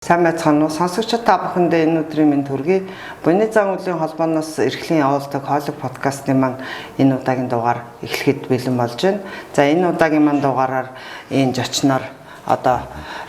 Сайн байцгаана уу? Сонсогчид та бүхэндээ энэ өдрийн мэнд хүргэе. Буяны зан үйлийн холбооноос эрхлэн явуулдаг хоолой подкастын маань энэ удаагийн дугаар эхлэхэд бэлэн болж байна. За, энэ удаагийн маань дугаараар энэ зочноор одоо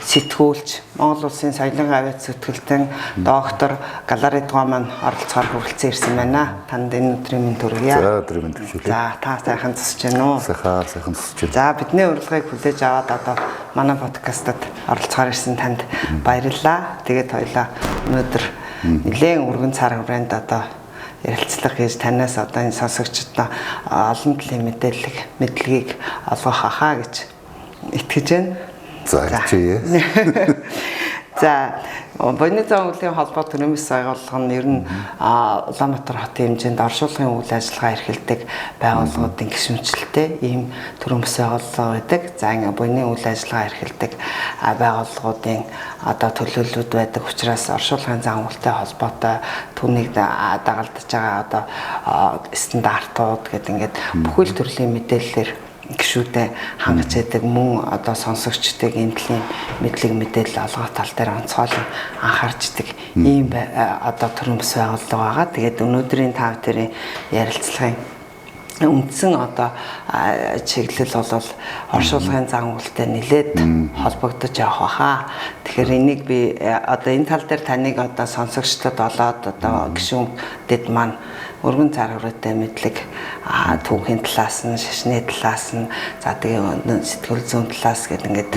сэтгүүлч, Монгол Улсын соёлын авиат зүтгэлтэн доктор Галаридгаа маань оролцохоор хүрэлцэн ирсэн байна. Танд энэ өдрийн мэнд хүргэе. За, өдрийн мэнд хүргэе. За, та сайхан засаж байна уу? Сайхан засаж байна. За, бидний урилгыг хүлээж аваад одоо манай подкастад оролцохоор ирсэн танд баярлалаа. Тэгээд хоёлаа өнөөдөр нэлээд өргөн цар хүрээнд одоо ярилцлага хийж танаас одоо энэ сонсогчдод олон төрлийн мэдээлэл мэдлэгийг олгох хаа гэж итгэж байна. За, хичээе. За, Буяны зан үйлийн холбоо төрийн бас байгууллага нь ер нь Улаанбаатар хотын хэмжээнд оршуулгын үйл ажиллагаа эрхэлдэг байгууллагуудын гишүүнчлэлтэй ийм төрийн бас байгууллага байдаг. За, ингээ буяны үйл ажиллагаа эрхэлдэг байгууллагуудын одоо төлөөллүүд байдаг учраас оршуулгын зан үйлтэй холбоотой түүнийг дагалдаж байгаа одоо стандартууд гэдэг ингээд бүхэл төрлийн мэдээллээр гишүүдээ хангаж яадаг, мөн одоо сонсогчдыг энэ төрлийн мэдлэг мэдээлэл олгох тал дээр онцгойлон анхаарчдаг ийм одоо төрийн бас байгууллага байгаа. Тэгээд өнөөдрийн та бүхэн ярилцлагын үндсэн одоо чиглэл бол оршуулгын зан үйлтэй нэлээд холбогдож явах баха. Тэгэхээр энийг би одоо энэ тал дээр таныг одоо сонсогчдод олоод одоо гишүүндэд маань өргөн цар хүрээтэй мэдлэг түүхийн талаас нь, шашны талаас нь, за тэгээ сэтгэл зүйн талаас гэдэг ингээд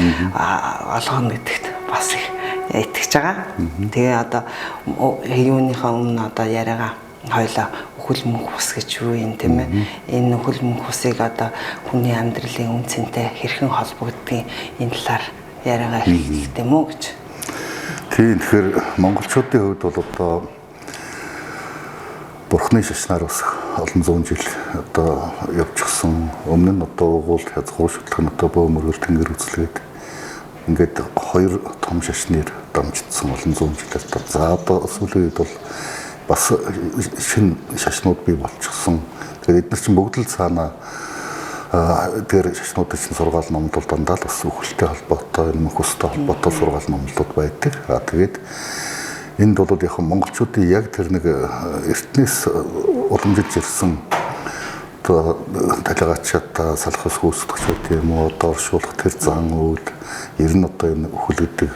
олгоно гэдэгт бас их итгэж байгаа. Тэгээ одоо юуныхаа өмнө одоо яриагаа хоёлаа үхэл мөнх ус гэж юу юм, тийм ээ? Энэ үхэл мөнх усыг одоо хүний амьдралын үн цэнтэй хэрхэн холбогддгийг энэ талаар яриагаа эхлэх юм уу гэж. Тийм, тэгэхээр монголчуудын хувьд бол одоо Бурхны шашнаар бас олон зуун жил одоо явчихсан. Өмнө нь одоо угуул хязгуур шүтлэг нь одоо бөө мөргөл тэнгэр үзлгээд ингээд хоёр том шашныг дамжчихсан олон зуун жилээр. За, одоо сүүлийн үед бол бас шинэ шашнууд бий болчихсон. Тэгэхээр эдгээр чинь бүгд л цаана тэр шашнуудын чинь сургаал номлол дандаа л бас үхэлтэй холбоотой, энэ мөнх өстэй холбоотой сургаал номлолууд байдаг. А тэгээд энд бол яг монголчуудын яг тэр нэг эртнээс уламжилж ирсэн одоо талигаачаа салах ус гүйцэтгэж байт юм уу, одоо оршуулах тэр зан үйл, ер нь одоо энэ үхэл гэдэг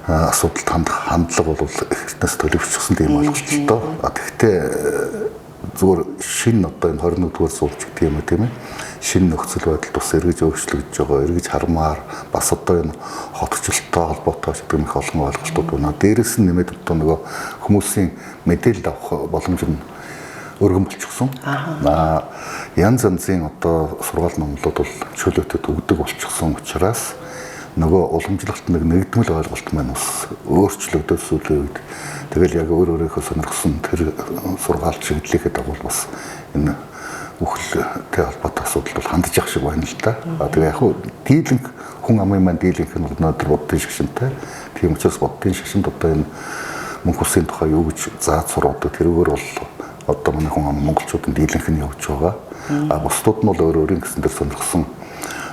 асуудалд хандах хандлага бол эртнээс төлөвшсөн тийм ойлголттой. А тэгвэл зүгээр шинэ одоо энэ 21-р зуун ч гэдэг юм уу, тийм ээ, шинэ нөхцөл байдалд бас эргэж өөрчлөгдөж байгаа, эргэж хармаар бас одоо энэ хотчлолтой холбоотой гэдэг их олон ойлголтууд байна. Дээрээс нь нэмээд одоо нөгөө хүмүүсийн мэдээлэл авах боломж нь өргөн болчихсон. Аа, янз янзын одоо сургаал номлууд бол чөлөөтэй өгдөг болчихсон учраас нөгөө уламжлалт нэг нэгдмэл ойлголт маань бас өөрчлөгдөж сүүлийн үед тэгэл яг өөр өөрийнхөө сонирхсон тэр сургаал чиглэлийнхээ дагуу бас энэ үхэлтэй холбоотой асуудал бол хандж явах шиг байна л да. А тэгээ яг хуу дийлэнх хүн амын маань дийлэнх нь өнөөдөр буддын шашинтай. Тийм учраас буддын шашинд одоо энэ мөнх усын тухай юу гэж зааж сургадаг, тэрүүгээр бол одоо манай хүн ам монголчуудын дийлэнх нь явж байгаа. А бусдууд нь бол өөр өөрийн гэсэн тэр сонирхсон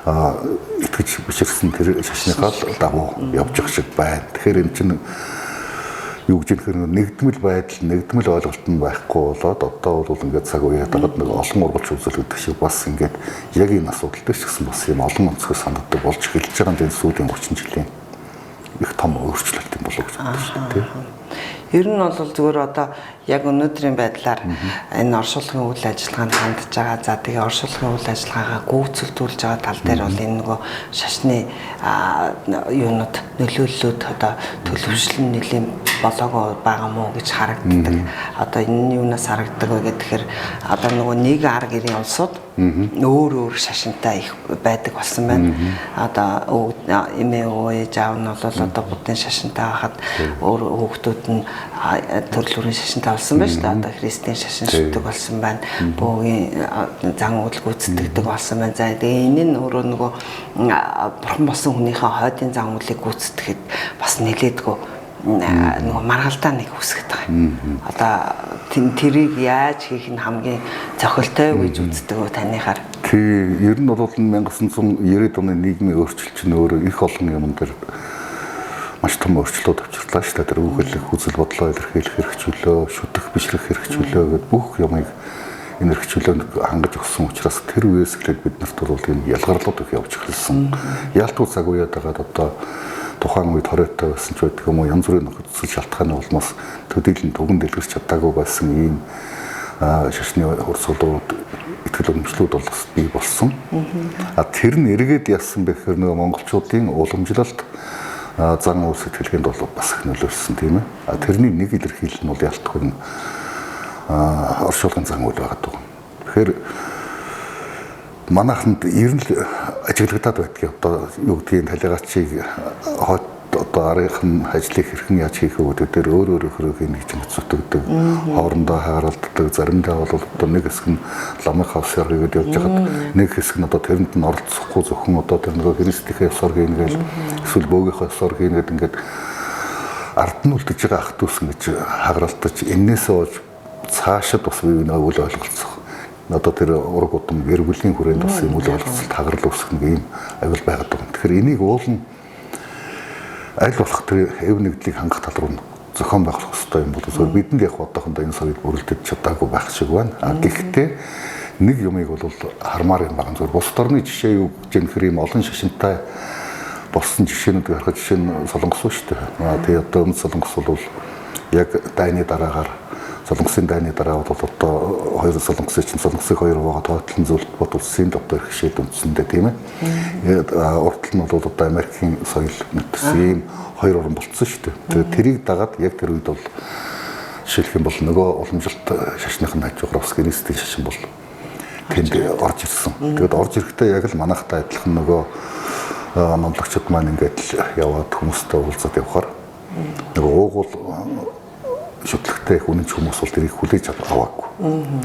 итгэж биширсэн тэр шашныхаа л дагуу явж явах шиг байна. Тэгэхээр энэ чинь юу гэж хэлэхээр нэгдмэл байдал, нэгдмэл ойлголт нь байхгүй болоод одоо бол ингээд цаг үеэ дагаад нэг олон ургалч үзэл гэдэг шиг бас ингээд яг энэ асуудал дээр ч гэсэн бас юм олон өнцгөөс ханддаг болж эхэлж байгаа юм. Энэ сүүлийн 30 жилийн их том өөрчлөлт юм болов уу гэж боддог шүү дээ. Ер нь бол зүгээр одоо яг өнөөдрийн байдлаар энэ оршуулгын үйл ажиллагаанд хандж байгаа. За, тэгээ оршуулгын үйл ажиллагаагаа гүйцэлдүүлж байгаа тал дээр бол энэ нөгөө шашны юунууд нөлөөллүүд одоо төлөвшлөн нэлийн болоогүй байгаа мó гэж харагддаг. Одоо энэ юунаас харагддаг вэ гэхээр одоо нөгөө нэг ар гэрийн улсууд өөр өөр шашинтай их байдаг болсон байна. Одоо эмээ өвөө ээж аав нь бол одоо буддын шашинтай байхад өөр хүүхдүүд нь төрөл бүрийн шашинтай болсон байна шүү дээ. Одоо христийн шашин шүтдэг болсон байна. Бөөгийн зан үйл гүйцэтгэдэг болсон байна. За, тэгээ энэ нь өөрөө нөгөө бурхан болсон хүнийхээ хойдын зан үйлийг гүйцэтгэхэд бас нэлээдгүй нөгөө маргалдаа нэг үүсгэж байгаа юм. Одоо тэрийг яаж хийх нь хамгийн зохилтой гэж үздэг үү таныхаар? Тий, ер нь бол 1990-ад оны нийгмийн өөрчлөлт чинь өөрөө их олон юм дээр маш том өөрчлөлт авчирлаа шүү дээ. Тэр үгэлэх, үзэл бодлоо илэрхийлэх хэрэгчлөө, шүтэх, бишрэх хэрэгчлөө гэдээ бүх юмыг энэ хэрэгчлөөнд хангаж өгсөн учраас тэр үеэс эхлээд бид нарт бол ийм ялгарлууд их явж эхэлсэн. Ялтгүй цаг үеэд дагаад одоо тухайн үед хориотой байсан ч байдаг юм уу, янз бүрийн нөхцөл шалтгааны улмаас төдийлөн түгэн дэлгэрч чадаагүй байсан ийм шашны хурцлууд, итгэл үнэмшлүүд бол бас бий болсон. А тэр нь эргээд яасан бэ гэхээр нөгөө монголчуудын уламжлалт зан үйл сэтгэлгээнд бол бас их нөлөөлсөн, тийм ээ. А тэрний нэг илэрхийлэл нь бол ялтгүй оршуулгын зан үйл байгаа даа. Тэгэхээр манайханд ер нь л ажиглагдаад байдгийг одоо юу гэдгийг талигаачийг хот одоо аргийнх нь ажлыг хэрхэн яаж хийх вэ гэдэг дээр өөр өөрөөхөө хийнэ гэж ингэж зүтгэдэг. Хоорондоо хааралддаг, заримдаа бол одоо нэг хэсэг нь ламын хавс яргыг явж байхад нэг хэсэг нь одоо тэрэнд нь оролцохгүй зөвхөн одоо тэр нөгөө христийнхээ ёсоор хийнэ гээл эсвэл бөөгийнхөө ёсоор хийнэ гэдэг ингээд ард нь үлдэж байгаа ах дүүс ингэж хагаралтаж эннээсээ болж цаашид бас бие биенээ үл ойлголцох одоо тэр ураг удам гэр бүлийн хүрээнд бас юм үл ойлголцолт хагарал үүсгэх нэг юм аюул байгаад байгаа. Тэгэхээр энийг уулна аль болох тэр эв нэгдлийг хангах тал руу зохион байгуулах хэрэгтэй юм бол зөвхөн бидэнд яг одоохондоо энэ соёл бүрэлдэж чадаагүй байх шиг байна. А гэхдээ нэг юмыг бол хармаар юм байна. Зөвхөн бус орны жишээ юу гэж юм хэр юм олон шашинтай болсон жишээнүүд харахад жишээ нь Солонгос шүү дээ. А тэгээ одоо өмнөд Солонгос бол яг дайны дараагаар Солонгосын дайны дараа бол одоо хоёр Солонгосын чинь Солонгосыг хоёр хуваагаад хойтлон зөвлөлт бот улсын одоо эрх шийд үндсэндээ, тийм ээ. Урд нь бол одоо Америкийн соёл мэдсэн ийм хоёр орн болцсон шүү дээ. Тэгээд тэрийг дагаад яг тэр үед бол жишээлх юм бол нөгөө уламжлалт шашных нь хажуугаар бас генетик шашин бол тэнд орж ирсэн. Тэгээд орж ирэхдээ яг л манайхтай адилхан нөгөө номлогчид маань ингээд л яваад хүмүүстэй уулзаад явхаар нөгөө уугуул шүтлэгтэй их үнэнч хүмүүс бол тэрийг хүлээж аваагүй.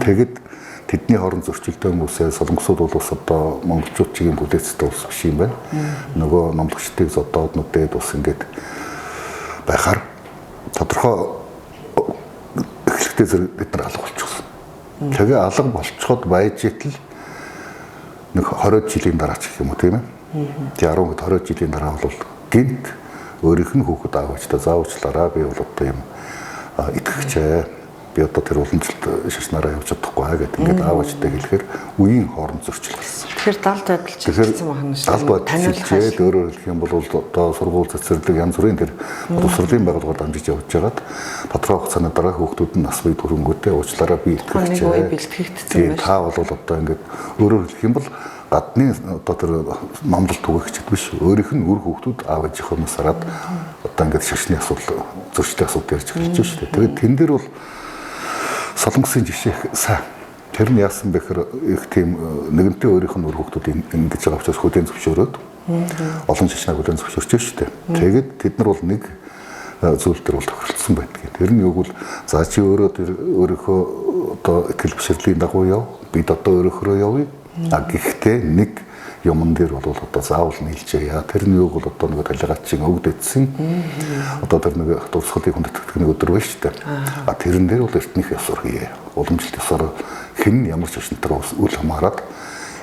Тэгэд тэдний хооронд зөрчилдөөн хүмүүсээ солонгосууд бол бас одоо монголчууд чигийн хүлээцтэй улс биш юм байна. Нөгөө номлогчдыг зодоод нүдээд бас ингээд байхаар тодорхой эхлэхдээ зэрэг бид нар алга болчихсон. Тэгээ алга болцоход байж итэл нэг 20 жилийн дараа ч гэх юм уу, тийм ээ. Тэгээ 10 20 жилийн дараа бол гинт өөрийнх нь хүүхэд аав ээжтэй заавчлаараа би бол одоо юм итгэгчээ. Би одоо тэр уламжлалт шашнаараа явж чадахгүй гэдэг ингээд аав ээжтэй хэлэхээр үеийн хооронд зөрчил гарсан. Тэгэхээр далд байдал чиглэсэн байна шүү дээ. Далд байдал чиглээд өөрөөр хэлэх юм бол одоо сургууль цэцэрлэг янз бүрийн тэр боловсролын байгууллагаар дамжиж явж байгаад тодорхой хугацааны дараа хүүхдүүд нь нас бие түрэнгүүтээ уучлаарай би итгэгчээ. Нэг үе бэлтгэгдсэн байна. Та бол одоо ингээд өөрөөр хэлэх юм бол гадны одоо тэр номлол түгээгчд биш өөрийнх нь үр хүүхдүүд аав ээжийнхөө насаараад одоо ингээд шашны асуудал зөрчлийн асуудал ярьж эхэлж байна шүү дээ. Тэгээд тэн дээр бол Солонгосын жишээ их сайн. Тэр нь яасан бэ гэхээр их тийм нэгэнтээ өөрийнх нь үр хүүхдүүд ингэж байгаа учраас хөдөө зөвшөөрөөд олон шашнаа хөдөө зөвшөөрч шүү дээ. Тэгээд тэд нар бол нэг зүйл төр бол тохиролцсон байдаг. Тэр нь юу гэвэл за чи өөрөө тэр өөрийнхөө одоо итгэл бишрэлийн дагуу яв. Бид одоо өөрөөхөө явъя. А гэхдээ нэг юмн дээр бол одоо заавал нийлжээ яа. Тэр нь юу бол одоо нэг талигаачийн өвд эдсэн одоо тэр нэг дурсгалыг хүндэтгэдэг нэг өдөр байна шүү дээ. А тэрэн дээр бол эртнийх ёсоор хийе. Уламжлалт ёсоор хэн ямар ч шашинтар үл хамааран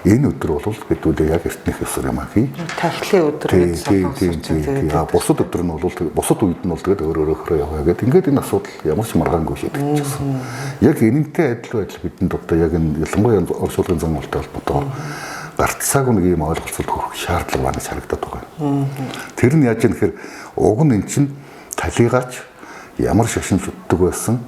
энэ өдөр бол бид үлээ яг эртнийх ёсоор юм хий. Тархлын өдөр гэж тийм. Бусад өдөр нь бол бусад үед нь бол тэгээд өөр өөрөөхөө яваа гэдэг. Ингээд энэ асуудал ямар ч маргаангүй шийдэгдчихсэн. Яг энэнтэй адил байдал бидэнд одоо яг энэ ялангуяа оршуулгын зан үйлтэй холбоотойгоор гарцаагүй нэг юм ойлголцолд хүрэх шаардлага байна гэж харагдаад байгаа юм. Тэр нь яаж юм гэхээр уг нь эн чинь талигаач ямар шашин шүтдэг байсан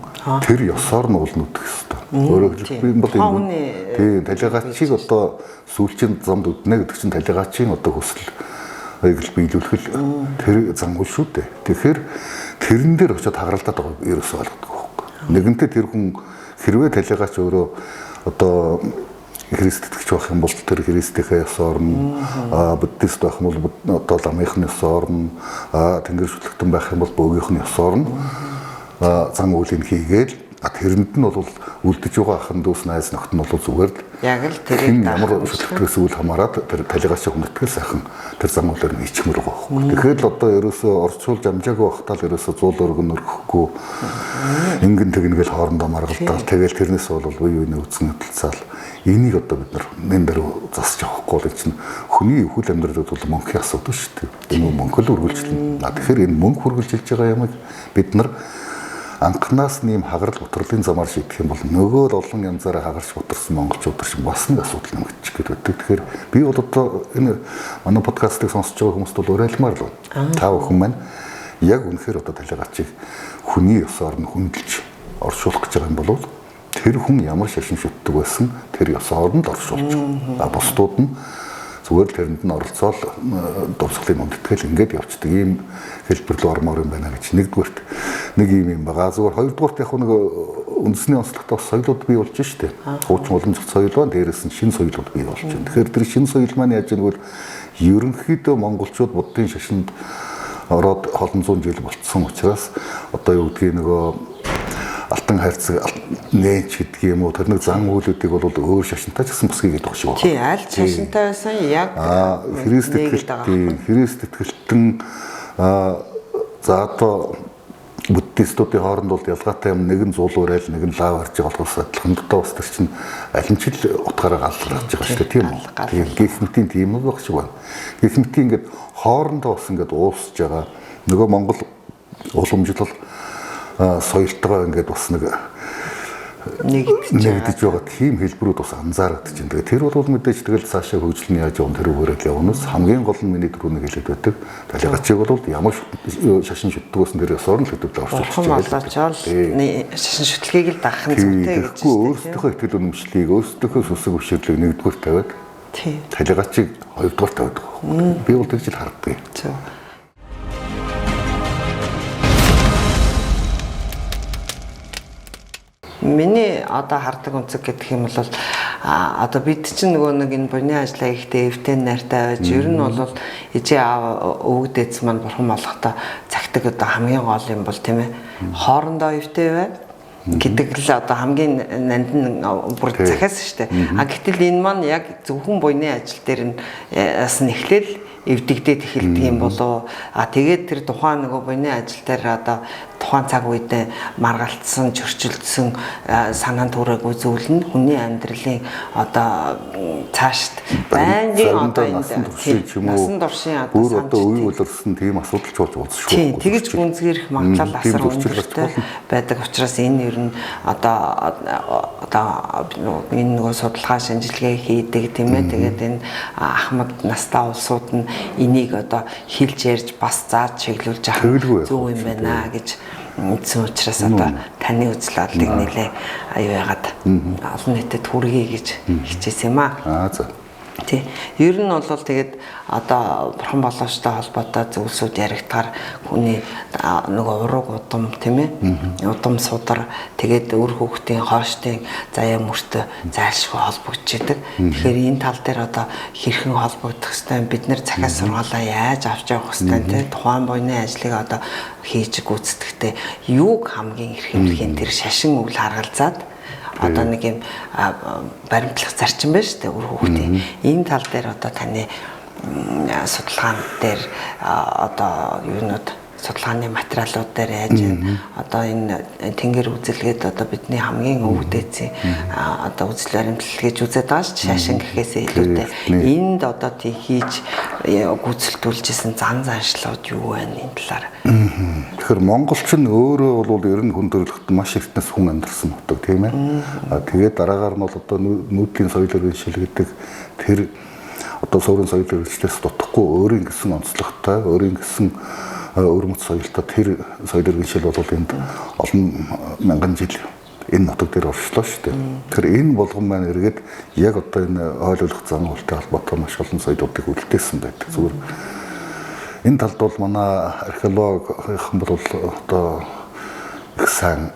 тэр ёсоор нь уул нүдэх ёстой. Өөрөөр хэлбэл бол энэ тийм талигаачийг одоо сүүлчийн замд үднэ гэдэг чинь талигаачийн одоо хүсэл ыг л биелүүлэх л тэр зан үйл шүү дээ. Тэгэхээр тэрэн дээр очиод хагаралтаад байгаа ерөөсөө ойлгодог байхгүй. Нэгэнтээ тэр хүн хэрвээ талигаач өөрөө одоо Христ итгэж байх юм бол тэр Христийнхээ ёсоор нь, буддист байх юм бол одоо ламынх нь ёсоор нь, тэнгэр шүтлэгтэн байх юм бол бөөгийнх нь ёсоор нь зан үйлийг хийгээл А тэрэнд нь бол үлдэж байгаа ахын дүүс найз нөхд нь бол зүгээр л яг л тэрийг ямар шүтлгээс үл хамааран тэр талигаач хүндэтгэл сайхан тэр зам уулаар нь хийчихмээр байгаа байхгүй. Тэгэхээр л одоо ерөөсөө орчуулж амжаагүй байхдаа л ерөөсөө зуул өргөн өргөхгүй ингэн тэгнэ гэл хоорондоо маргалдаал тэгэл тэрнээс бол үе үеийн үзэн хөдөлцаал энийг одоо бид нар нэн дээр засч явахгүй бол чинь хүний өвхөл амьдрал бол мөнхийн асуудал шүү дээ. Энэ мөнх л үргэлжлэнэ. Тэгэхээр энэ мөнх үргэлжилж байгаа юмыг бид нар анхнаас нь ийм хагарал бутарлын замаар шийдэх юм бол нөгөө л олон янзаараа хагарч бутарсан монголчууд шиг бас нэг асуудал нэмэгдчих гээд байдаг. Тэгэхээр би бол одоо энэ манай подкастыг сонсож байгаа хүмүүст бол уриалмаар л байна. Та бүхэн маань яг үнэхээр одоо талигаачийг хүний ёсоор нь хөндлөж оршуулах гэж байгаа юм бол тэр хүн ямар шашин шүтдэг байсан тэр ёсоор нь л оршуулж байгаа. А бусдууд нь зүгээр л тэрэнд нь оролцоол дурсгалын үндэтгэл ингээд явцдаг ийм хэлбэр рүү ормоор юм байна гэж нэгдүгüрт нэг ийм юм байгаа. Зүгээр хоёрдугаарт яг нэг үндэсний онцлогтой бас соёлууд бий болж штэ. Хуучин уламжлалт соёл байна. Дээрээс нь шинэ соёлууд бий болж байна. Тэгэхээр тэр шинэ соёл маань яаж гэвэл ерөнхийдөө монголчууд буддын шашинд ороод олон зуун жил болцсон учраас одоо юу гэдгийг нөгөө алтан хайрцаг нээч гэдэг юм уу тэр нэг зан үйлүүдийг бол өөр шашинтай ч гэсэн бас хийгээд байгаа шиг байна. Тийм аль шашинтай байсан яг Христ итгэлтэй Христ итгэлтэн за одоо буддистуудын хооронд бол ялгаатай юм нэг нь зуул урайл нэг нь лав харж байгаа болохоос адилхан доо бас тэр чинь аль нь ч л утгаараа галгарч байгаа шүү дээ тийм үү. Тийм гэх мэтийн тийм л баг шиг байна. Гэх мэтийн ингээд хоорондоо бас ингээд уусж байгаа нөгөө Монгол уламжлал соёлтойгоо ингээд бас нэг нэгдэж байгаа тийм хэлбэрүүд бас анзаарагдаж байна. Тэгээд тэр бол мэдээж тэгэл цаашаа хөгжил нь яаж явна тэр үгээрээ л явна. Хамгийн гол нь миний түрүүний хэлээд байдаг. Талигачийг бол ямар шашин шүтдэг байсан тэр ёсоор нь л хэдүүлээ орчуулж байгаа. Шашин шүтлгийг л дагах нь зүйтэй гэж. Тэгэхгүй өөрсдийнхөө итгэл үнэмшлийг, өөрсдийнхөө сүсэг бишрлийг нэгдүгээр тавиад талигачийг хоёрдугаар тавиад байгаа. Би бол тэгж л харддаг. Миний одоо хардаг өнцөг гэдэг юм бол одоо бид чинь нөгөө нэг энэ буйны ажлаа хийхдээ эвтэй нартай байж ер нь бол ижээ аав өвөг дээдс маань бурхан болгохдоо цагтаг одоо хамгийн гол юм бол тийм хоорондоо эвтэй бай гэдэг л одоо хамгийн нандин бүр захиас шүү дээ. А гэтэл энэ маань яг зөвхөн буйны ажил дээр нь бас нэхлээл эвдэгдээд эхэлдэг юм болов. А тэгээд тэр тухайн нөгөө буйны ажил дээр одоо тухайн цаг үедээ маргалтсан, чөрчилдсөн санаан түрээгүй зүйл нь хүний амьдралын одоо цаашд байнгын одоо энэ насан туршийн одоо одоо үе улирсан тийм асуудал ч болж уулзах шүү. Тэгэж гүнзгийрэх магадлал асар өндөртэй байдаг учраас энэ ер нь одоо энэ нөгөө судалгаа шинжилгээ хийдэг тийм ээ. Тэгээд энэ ахмад настай улсууд нь энийг одоо хэлж ярьж бас зааж чиглүүлж авах зөв юм байна гэж үндсэн учраас одоо таны үзэл бодлыг нэлээ аюу яагаад олон нийтэд хүргэе гэж хичээсэн юм аа. Аа за. Тий. Ер нь бол тэгээд одоо бурхан болоочтой холбоотой зүйлсүүд яригдахаар хүний нөгөө ураг удам тийм ээ. Удам судар тэгээд үр хүүхдийн хооштын заяа мөртөө зайлшгүй холбогдож идэг. Тэгэхээр энэ тал дээр одоо хэрхэн холбогдох хэвтэй бид нэр захиас сургаалаа яаж авч явах хэвтэй тийм тухайн буйны ажлыг одоо хийж гүйцэтгэхдээ юуг хамгийн эрхэмлэхийн тэр шашин үйл харгалзаад одоо нэг юм баримтлах зарчим байна шүү дээ үр хүүхдийн. Энэ тал дээр одоо таны судалгаан дээр одоо юунууд судалгааны материалууд дээр яаж одоо энэ тэнгэр үзэлгээд одоо бидний хамгийн өвгдээцийн одоо үзэл баримтлал гэж үзээд байгаа шүү шашин гэхээсээ илүүтэй энд одоо тий хийж гүйцэлдүүлжсэн зан заншлууд юу байна энэ талаар. Тэгэхээр монголч нь өөрөө бол ер нь хүн төрөлхтөн маш эртнээс хүн амьдарсан нутаг тийм ээ. Тэгээд дараагаар нь бол одоо нүүдлийн соёл иргэншил гэдэг тэр одоо суурин соёл иргэншлээс дутхгүй өөрийн гэсэн онцлогтой, өөрийн гэсэн өрмөц соёлтой тэр соёл иргэншил бол энд олон мянган жил энэ нутаг дээр оршлоо шүү дээ. Тэгэхээр энэ болгон маань эргээд яг одоо энэ хойлох зан үйлтэй холбоотой маш олон соёлуудыг үлдээсэн байдаг. Зүгээр энэ талд бол манай археологийнхан бол одоо их сайн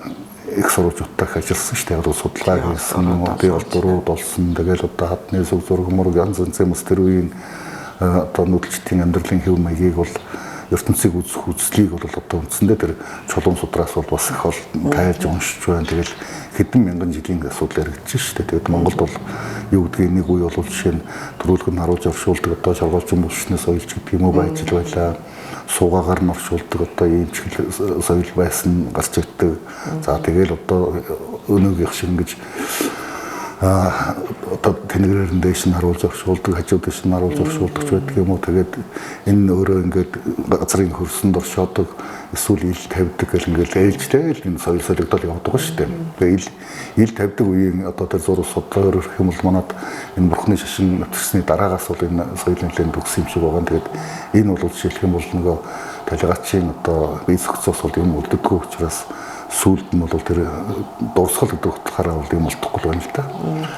их сурвалжуудтай их ажилласан шүү дээ. Яг судалгаа хийсэн, би бол дөрүүд болсон. Тэгэл одоо хадны сүг зураг мураг янз янзын бас тэр үеийн одоо нүүдэлчдийн амьдралын хэв маягийг бол ертөнцийг үзэх үзлийг бол одоо үндсэндээ тэр чулуун судраас бол бас их ол тайлж уншиж байна. Тэгэл хэдэн мянган жилийн асуудал яригдж шүү дээ. Тэгээд Монголд бол юу гэдгийг нэг үе бол жишээ нь төрүүлэг нь харуулж оршуулдаг одоо шаргуулчин булшны соёлч гэдэг юм уу байж л байлаа. Суугаагаар нь оршуулдаг одоо ийм чиглэл соёл байсан гарч ирдэг. За тэгэл одоо өнөөгийнх шиг ингэж одоо тэнэгрээр нь дээш нь харуулж оршуулдаг, хажуу дээш нь харуулж оршуулдаг ч байдаг юм уу. Тэгээд энэ өөрөө ингээд газрын хөрсөнд оршоодог, эсвэл ил тавьдаг гэл ингээд ээлжтэй л энэ соёл солигдол явдаг шүү дээ. Тэгээд ил тавьдаг үеийн одоо тэр зураг судлаар өрөх юм бол манад энэ бурхны шашин нэвтэрсний дараагаас бол энэ соёл нэлээд төгс юм шиг байгаа. Тэгээд энэ бол жишээлх юм бол нөгөө талигачийн одоо бие зохицоос бол юм үлддэггүй учраас сүүлд нь бол тэр дурсгал гэдэг утгаараа бол юм болтохгүй байна л да.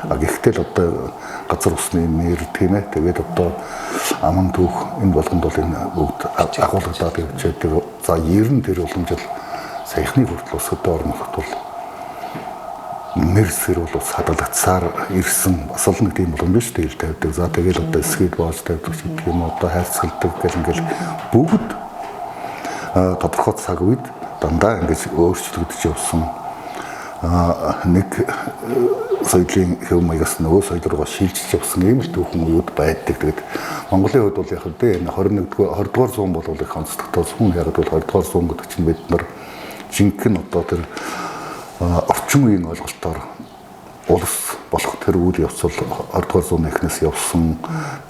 А гэхдээ л одоо газар усны нэр тийм ээ. Тэгээд одоо аман түүх энэ болгонд бол энэ бүгд агуулгадаад явж байдаг. За ер нь тэр уламжил саяхны хүртэл ус хөдөө орноход бол нэр сэр бол ус хадгалагдсаар ирсэн бас л нэг тийм боломж шүү дээ тавьдаг. За тэгэл одоо эсгээд боож тавьдаг ч гэх юм одоо хайрцагладаг гэл ингээл бүгд тодорхой цаг үед дандаа ингэж өөрчлөгдөж явсан. Нэг соёлын хэв маягаас нөгөө соёл руугаа шилжиж явсан ийм л түүхэн үеуд байдаг. Тэгээд Монголын хувьд бол яг хэвдээ энэ 21-р 20-р зуун бол их онцлогтой. Сүн яг бол 20-р зуун гэдэг чинь бид нар жинхэнэ одоо тэр орчин үеийн ойлголтоор улс болох тэр үйл явц бол 20-р зууны эхнээс явсан.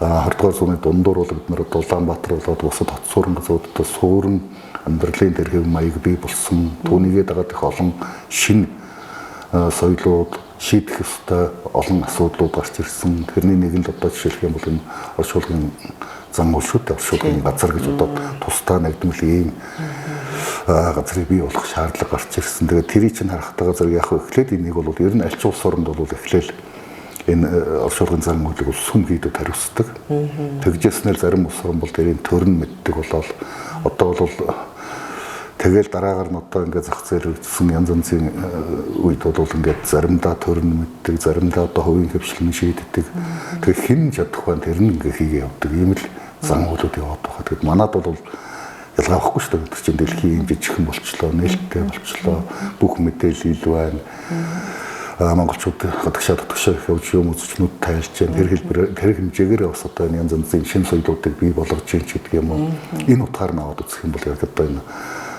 20-р зууны дундуур бол бид нар одоо Улаанбаатар болоод бусад хот суурин газруудад суурин амьдралын тэр хэв маяг бий болсон. Түүнийгээ дагаад их олон шинэ соёлууд шийдэх ёстой олон асуудлууд гарч ирсэн. Тэрний нэг нь л одоо жишээлх юм бол энэ оршуулгын зам шүү дээ. Оршуулгын газар гэж одоо тусдаа нэгдмэл ийм газрыг бий болох шаардлага гарч ирсэн. Тэгээд тэрийг чинь харахтайгаа зэрэг яг эхлээд энийг бол ер нь аль ч улс оронд бол эхлээл энэ оршуулгын зам үйлийг сүм хийдүүд хариуцдаг. Тэгжээснээр зарим улс орон бол тэрийн төрн мэддэг болоод одоо бол тэгэл дараагаар нь одоо ингээд зах зээл хэрэгжсэн янз янзын үед бол ингээд заримдаа төрн мэддэг, заримдаа одоо хувийн хэвшлэн шийддэг. Тэг хэн чадах вэ? Тэр нь ингээд хийгээ явдаг. Ийм л зам үйлүүд яваад байгаа. Тэгэд манад бол ялгаа байхгүй шүү дээ. Тэр чинь дэлхийн ийм жижигхэн болчлоо, нээлттэй болчлоо, бүх мэдээлэл ил байна. Монголчууд гадагшаа дотгошоо их явж юм үзчнүүд тайлж байна. Тэр хэлбэр тэр хэмжээгээр бас одоо энэ янз янзын шинэ соёлуудыг бий болгож чинь ч гэдэг юм уу. Энэ утгаар нь аваад үзэх юм бол яг одоо энэ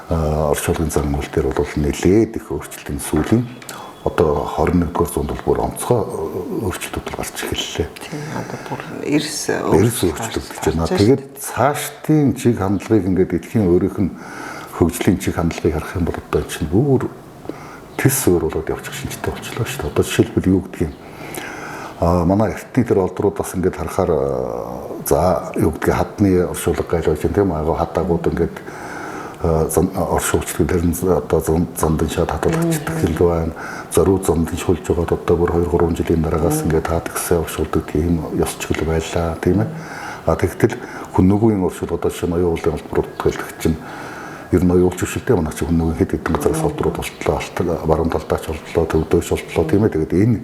оршуулгын зам үйл дээр бол нэлээд их өөрчлөлтийн сүүлийн одоо 21-р зуунд бол бүр онцгой өөрчлөлтүүд гарч эхэллээ. Тийм одоо бүр эрс өөрчлөгдөж байна. Тэгээд цаашдын чиг хандлагыг ингээд дэлхийн өөрийнх нь хөгжлийн чиг хандлагыг харах юм бол одоо чинь бүр тэс өөр болоод явчих шинжтэй болчлоо шүү дээ. Одоо жишээлбэл юу гэдгийг манай эртний тэр олдруудаас ингээд харахаар за юу гэдгийг хадны оршуулга гайл байж тийм аа хадаагууд ингээд оршуулчдаг тэр нь одоо зандан шат хадгалагчдаг хэл байна. Зориуд зандан шулж байгаад одоо бүр 2 3 жилийн дараагаас ингээд таадагсаа оршуулдаг тийм ёс чиглэл байлаа тийм ээ. А тэгтэл хүннүгийн оршуулга одоо жишээ нь оюун уулын олбрууд гэлдэг чинь ер нь оюулч бишэлтэй манай чи хүннүгийн хэд хэдэн газараас олдрууд болтлоо, баруун талдаач болтлоо, төвдөөч болтлоо тийм ээ. Тэгээд энэ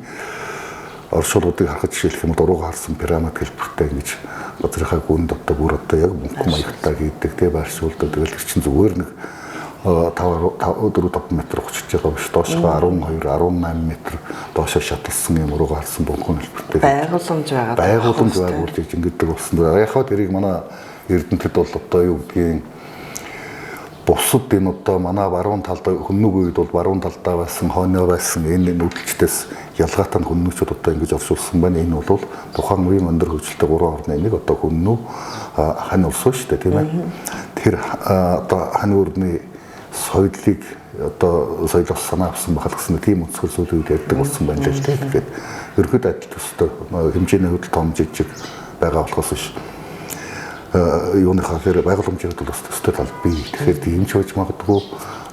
оршуулгуудыг харахад жишээлх юм бол урууга харсан пирамид хэлбэртэй ингэж газрынхаа гүнд одоо бүр одоо яг мөнхөн маягтай хийдэг тий байршуулдаг. Тэгэл тэр чинь зүгээр нэг 5 4 5 м хүчж байгаа биш доошгоо 12 18 м доошоо шаталсан юм урууга харсан бөнхөн хэлбэртэй байгууламж байгаа. Байгууламж байгуулж ингэдэг болсон. Яг хаа тэрийг манай эрдэмтэд бол одоо юу гэдгийг бусад энэ одоо манай баруун талд хөннөг үед бол баруун талдаа байсан, хойноо байсан энэ нүүдэлчдээс ялгаатай нь хөннөгчүүд одоо ингэж оршуулсан байна. Энэ бол тухайн үеийн өндөр хөгжилтэй 3.1 одоо хөннөө хань улс шүү дээ тийм ээ. Тэр одоо хань өрний соёлыг одоо соёлоос санаа авсан байхал гэсэн тийм өнцгөр сүүлийн үед ярьдаг болсон байна л дээ. Тэгэхээр ерөнхийдөө адил төстэй хэмжээний хувьд том жижиг байгаа болохоос биш юуныхаа тэр байгууламжийн хувьд бас төстэй тал бий. Тэгэхээр тийм ч байж магадгүй.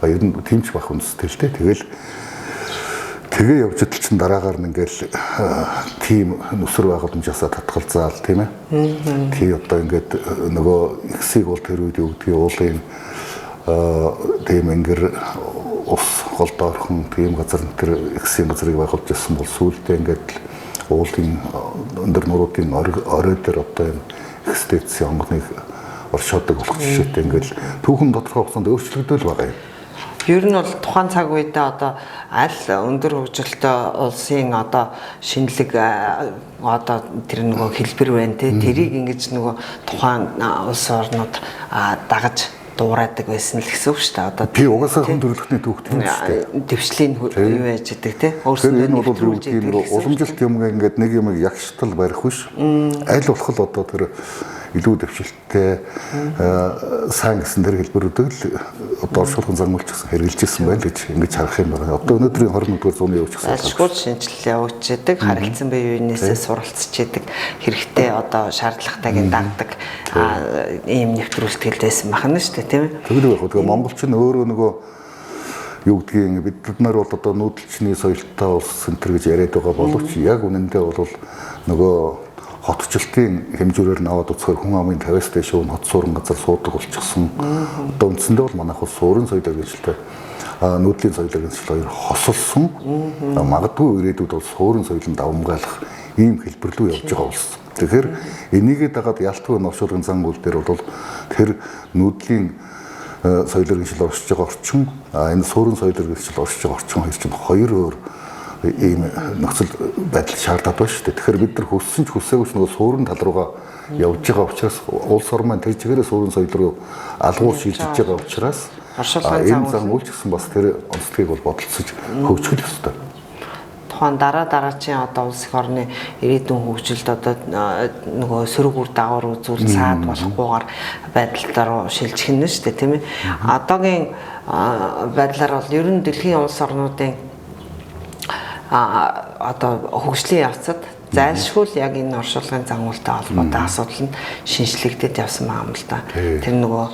Ер нь тийм ч байх үндэстэй л дээ. Тэгэл тэгээ явж идэл чин дараагаар нь ингээл тийм нүсэр байгууламжаасаа татгалзаал тийм ээ. Тий одоо ингээд нөгөө ихсийг бол тэр үед юу гэдгийг уулын тийм ингэр ус гол доорхон тийм газар тэр ихсийн газрыг байгуулж ирсэн бол сүүлдээ ингээд уулын өндөр нуруудын орой дээр одоо энэ экстецийн онгоныг оршоодог болох жишээтэй ингээл түүхэн тодорхой хугацаанд өөрчлөгдөөл байгаа юм. Ер нь бол тухайн цаг үедээ одоо аль өндөр хөгжилтэй улсын одоо шинэлэг одоо тэр нөгөө хэлбэр байна те, тэрийг ингэж нөгөө тухайн улс орнууд дагаж дуурайдаг байсан л гэсэн үг шүү дээ. Одоо тий угаасаа хүн төрөлхтний түүх тийм шүү дээ. Дэвшлийн юу яаж идэг те. Өөрсдөө энэ бол юу гэдэг нь уламжилт юм ингээд нэг юм ягштал барих биш. Аль болох л одоо тэр илүү дэвшилттэй сайн гэсэн тэр хэлбэрүүдийг л одоо оршуулгын зан үйлч гэсэн хэрэгжилж ирсэн байна гэж ингэж харах юм байна. Одоо өнөөдрийн 21-р зууны явж гисэн. Альшгүй шинжилэл явуулж идэг, харилцан бие биенээсээ суралцж идэг, хэрэгтэй одоо шаардлагатайг нь дагдаг ийм нэвтрүүлтгэл байсан байна шүү дээ, тийм ээ. Тэгэлгүй яг. Тэгээ монголч нь өөрөө нөгөө юу гэдгийг бид нар бол одоо нүүдэлчний соёлтой улс центр гэж яриад байгаа боловч яг үнэндээ бол нөгөө хотчлтын хэмжүүрээр наваад үзэхээр хүн амын 50-аас дээш нь хот суурин газар суудаг болчихсон. Одоо үндсэндээ бол манайх бол суурин соёл иргэншилтэй нүүдлийн соёл иргэншил хоёр хосолсон. Магадгүй ирээдүйд бол суурин соёлын давамгайлах ийм хэлбэр рүү явж байгаа улс. Тэгэхээр энийгээ дагаад ялтгүй оршуулгын зан үйл дээр бол тэр нүүдлийн соёл иргэншил оршиж байгаа орчин, энэ суурин соёл иргэншил оршиж байгаа орчин хоёр чинь хоёр өөр ийм нөхцөл байдал шаардаад байна шүү дээ. Тэгэхээр бид нар хүссэн ч хүсээгүй ч нөгөө суурин тал руугаа явж байгаа учраас улс орн маань тэр чигээрээ суурин соёл руу алгуур шилжиж байгаа учраас оршуулгын зан үйл ч гэсэн бас тэр онцлогийг бол бодолцож хөгжих ёстой. Тухайн дараа дараачийн одоо улс их орны ирээдүйн хөгжилд одоо нөгөө сөрөг үр дагавар үзүүл цаад болохгүйгээр байдалтай руу шилжих нь шүү дээ, тийм ээ. Одоогийн байдлаар бол ер нь дэлхийн улс орнуудын одоо хөгжлийн явцад зайлшгүй л яг энэ оршуулгын зан үйлтэй холбоотой асуудал нь шинжлэгдээд явсан байгаа юм л да. Тэр нөгөө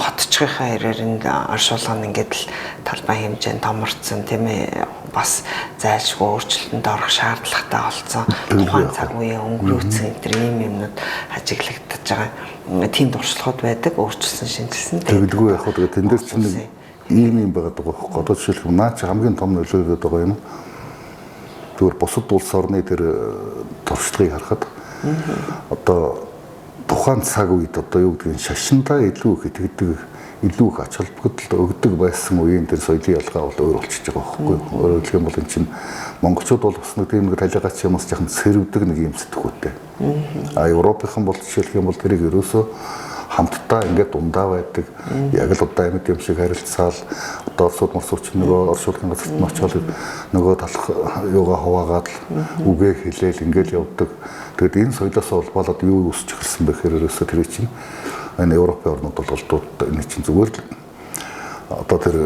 хотчгийнхаа хэрээр энэ оршуулга нь ингээд л талбай хэмжээнд томорцсон, тийм ээ, бас зайлшгүй өөрчлөлтөнд орох шаардлагатай болсон. Тухайн цаг үеийн өнгөрөөцсөн энэ төр ийм юмнууд ажиглагдаж байгаа. Тийм туршлагууд байдаг, өөрчилсөн, шинжилсэн. Тэгэлгүй яг хөө тэгээд тэн дээр чинь нэг ийм юм байгаа даа байхгүй. Одоо жишээлбэл наа чи хамгийн том нөлөөлөд байгаа юм. Зүгээр бусад улс орны тэр туршлагыг харахад одоо тухайн цаг үед одоо юу гэдгийг шашиндаа илүү их итгэдэг, илүү их ач холбогдол өгдөг байсан үеийн тэр соёлын ялгаа бол өөр болчихж байгаа байхгүй. Өөрөөр хэлэх юм бол эн чинь монголчууд бол бас нэг тийм нэг талигач юмас жахан сэрвдэг нэг юм сэтгүүтэй. А европынхан бол жишээлх юм бол тэрийг ерөөсөө хамтдаа ингээд дундаа байдаг. Яг л одоо амьд юм шиг харилцаал одоо орсууд морсууд ч нөгөө оршуулгын газарт нь очиод нөгөө талах юугаа хуваагаад л үгээ хэлээл ингээд явдаг. Тэгэд энэ соёлоос улбаалаад юу өсч эхэлсэн бэ гэхээр ерөөсөө тэр чинь энэ Европын орнууд бол голдууд энэ чинь зүгээр л одоо тэр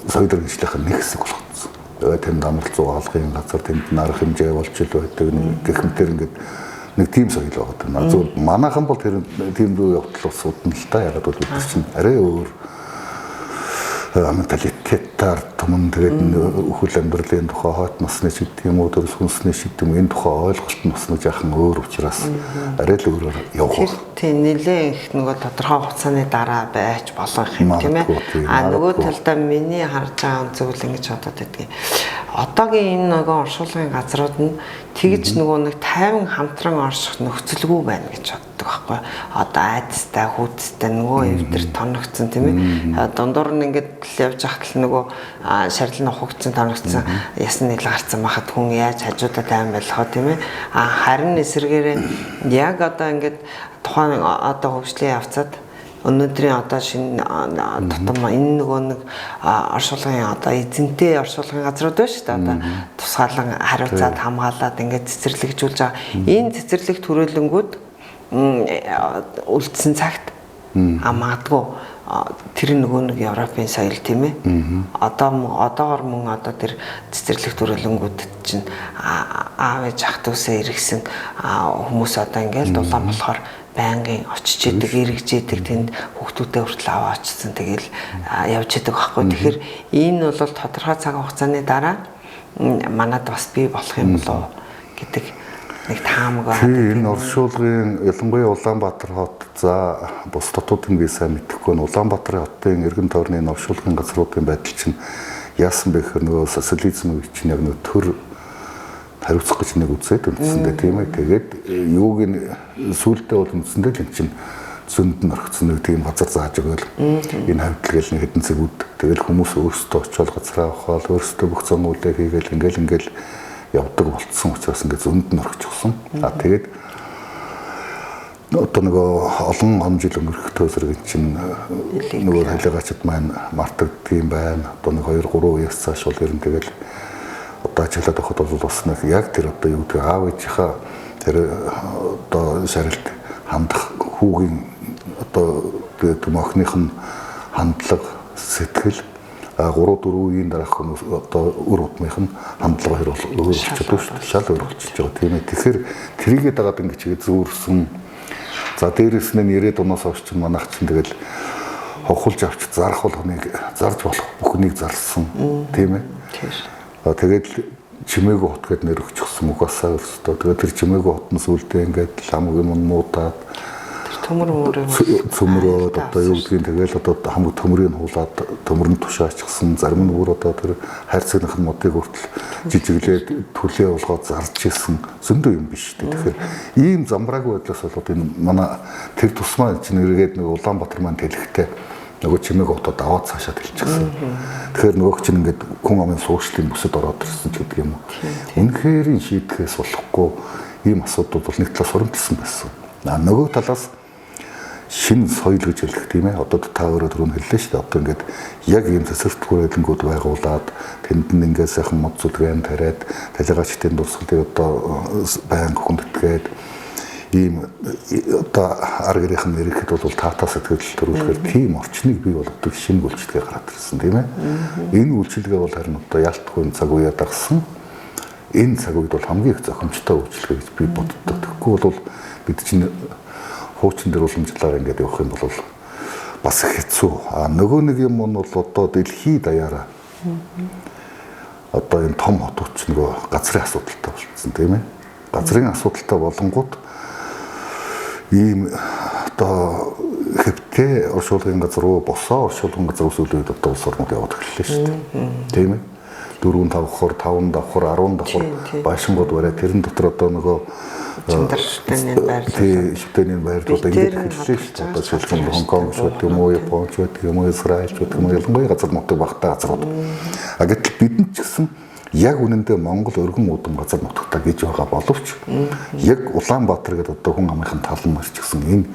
соёл иргэншлийнх нь нэг хэсэг болгоцсон. Тэгээд тэнд амрал зуу хаалгын газар тэнд нарах хэмжээ болж ил байдаг нэг гэх мэтэр ингээд нэг тийм соёл байгаа. Зүгээр манайхан бол тэр тийм рүү явтал бас удна л та. Ягаад бол бид нар чинь арай өөр менталитетаар түмэн тэгээд өхөл амьдралын тухай хойт насны ч гэдэг юм уу төрс хүнсний ч гэдэг юм энэ тухай ойлголт нь бас нэг жаахан өөр учраас арай л өөрөөр явах. Тийм нэлээд их нөгөө тодорхой хугацааны дараа байж болох юм тийм ээ. А нөгөө талдаа миний харж байгаа зүйл ингэж бодоод байдгийг. Одоогийн энэ нөгөө оршуулгын газрууд нь тэгж нөгөө нэг тайван хамтран орших нөхцөлгүй байна гэж боддог байхгүй. Одоо айдастай, хүүтстэй нөгөө эвдэр тоногцсон тийм ээ. Дундуур нь ингээд л явж байхад л нөгөө шарил нь ухагдсан, тоногцсон, ясн нийл гарцсан байхад хүн яаж хажуудаа тайван байх вэ тийм ээ. А харин эсэргээрээ яг одоо ингээд тухайн одоо хөгжлийн явцад өнөөдрийн одоо шинэ тутам энэ нөгөө нэг оршуулгын одоо эзэнтэй оршуулгын газрууд байна шүү дээ. Одоо тусгаалan хариуцаад хамгаалаад ингээд цэцэрлэгжүүлж байгаа. Энэ цэцэрлэг төрөлөнгүүд үлдсэн цагт магадгүй тэр нөгөө нэг Европын соёл тийм ээ. Одоо одоогор мөн одоо тэр цэцэрлэг төрөлөнгүүд чинь аав ээж ах дүүсээ эргэсэн хүмүүс одоо ингээд дулаан болохоор байнгын очиж идэг, эргэж идэг, тэнд хүүхдүүдээ хүртэл аваа очсон тэгэл явж идэг байхгүй. Тэгэхээр энэ бол тодорхой цаг хугацааны дараа манад бас бий болох юм болов гэдэг нэг таамаг байна. Тийм энэ оршуулгын ялангуяа Улаанбаатар хот за бус хотуудын би сайн мэдэхгүй байна. Улаанбаатарын хотын эргэн тойрны энэ оршуулгын газруудын байдал чинь яасан бэ гэхээр нөгөө социализм үе чинь яг нөгөө төр хариуцах гэж нэг үзээд үндсэндээ тийм ээ. Тэгээд юуг нь сүүлдээ бол үндсэндээ л эн чинь зөнд нь орхисон нэг тийм газар зааж өгөөл энэ хавьдл гээл нэг хэдэн цэгүүд тэгэл хүмүүс өөрсдөө очиод газраа авахал өөрсдөө бүх зам үлээ хийгээл ингээл явдаг болцсон учраас ингээд зөнд нь орхичихсон. А тэгээд одоо нөгөө олон он жил өнгөрөх төөсрэг чинь нөгөө халигаачд маань мартагддаг юм байна. Одоо нэг 2 3 үеэс цааш бол ер нь тэгэл одоо ажиллаад байхад бол бас нэг яг тэр одоо юу гэдэг аав ээжийнхаа тэр одоо шарилт хандах хүүгийн одоо тэгээд охиных нь хандлага сэтгэл 3 4 үеийн дараах хүмүүс одоо үр удмынх нь хандлага хоёр бол өөр болчихдог шүү дээ. Шал өөр болчихж байгаа тийм ээ. Тэгэхээр тэрийгээ дагаад ингэж зүүрсэн. За дээрэс нь 90-ад оноос хойш чинь манайх чинь тэгэл хохолж авч зарах болгоныг зарж болох бүхнийг зарсан тийм ээ. Тэгээд чимээгүй хот гэд нэр өгчихсөн угаасаа өөрсдөө. Тэгээд тэр чимээгүй хот нь сүулдэ ингээд ламг юм муудаад төмөр мөрөө цөмрөөд одоо юу гэдгийг тэгэл одоо хамаг төмрийг хуулаад төмөр нь тушаачихсан. Зарим нь бүр одоо тэр хайрцагных нь модыг хүртэл жижиглээд түлээ болгоод зарж исэн зөндөө юм биш үү. Тэгэхээр ийм замбраагүй байдлаас болоод энэ манай тэр тусмаа чинь эргээд нэг Улаанбаатар маань тэлэхтэй нөгөө чимээг хотод аваад цаашаа тэлчихсэн. Тэгэхээр нөгөөх чинь ингээд хүн амын суушлын бүсэд ороод ирсэн ч гэдэг юм уу. Үнэхээр шийдэхээс болохгүй ийм асуудал бол нэг талаас хуримтлсан байсан. Нөгөө талаас шинэ соёл гэж хэлэх тийм ээ. Одоо та өөрөө түрүүн хэллээ шүү дээ. Одоо ингээд яг ийм цэцэрлэг хүрээлэнгүүд байгуулад тэнд нь ингээд сайхан мод зүлгэн тариад талигаачдын дурсгалыг одоо байнга хүндэтгээд ийм одоо ар гэрийнх нь ирэхэд бол таатаа сэтгэл төрүүлэхээр тийм орчныг бий болгодог шинэ үйлчилгээ гараад ирсэн тийм ээ. Энэ үйлчилгээ бол харин одоо ялтгүй цаг үеэ дагсан. Энэ цаг үед бол хамгийн их зохимжтой үйлчилгээ гэж би боддог. Тэгэхгүй бол бид чинь хуучин дээр уламжлалаар ингээд явах юм бол бас хэцүү. А нөгөө нэг юм нь бол одоо дэлхийд даяараа одоо энэ том хотууд ч нөгөө газрын асуудалтай болчихсон тийм ээ. Газрын асуудалтай болонгууд ийм одоо хэвтээ оршуулгын газар руу босоо оршуулгын газар сүүлийн үед одоо улс орнууд яваад эхэллээ шүү дээ. Тийм ээ. 4 давхар, 5 давхар, 10 давхар байшингууд бариад тэрэн дотор одоо нөгөө шүтээний байрлал. Шүтээний байрлал ингээд эхэллээ шүү дээ. Одоо жишээлх юм бол Хонконг ч гэдэг юм уу, Япон ч гэдэг юм уу, Израиль ч гэдэг юм уу, ялангуяа газар нутаг багтаа газрууд. А гэтэл бидэнд ч гэсэн яг үнэндээ Монгол өргөн удам газар нутагтай гэж байгаа боловч яг Улаанбаатар гэдэг одоо хүн амынхын тал нь маш ч гэсэн энэ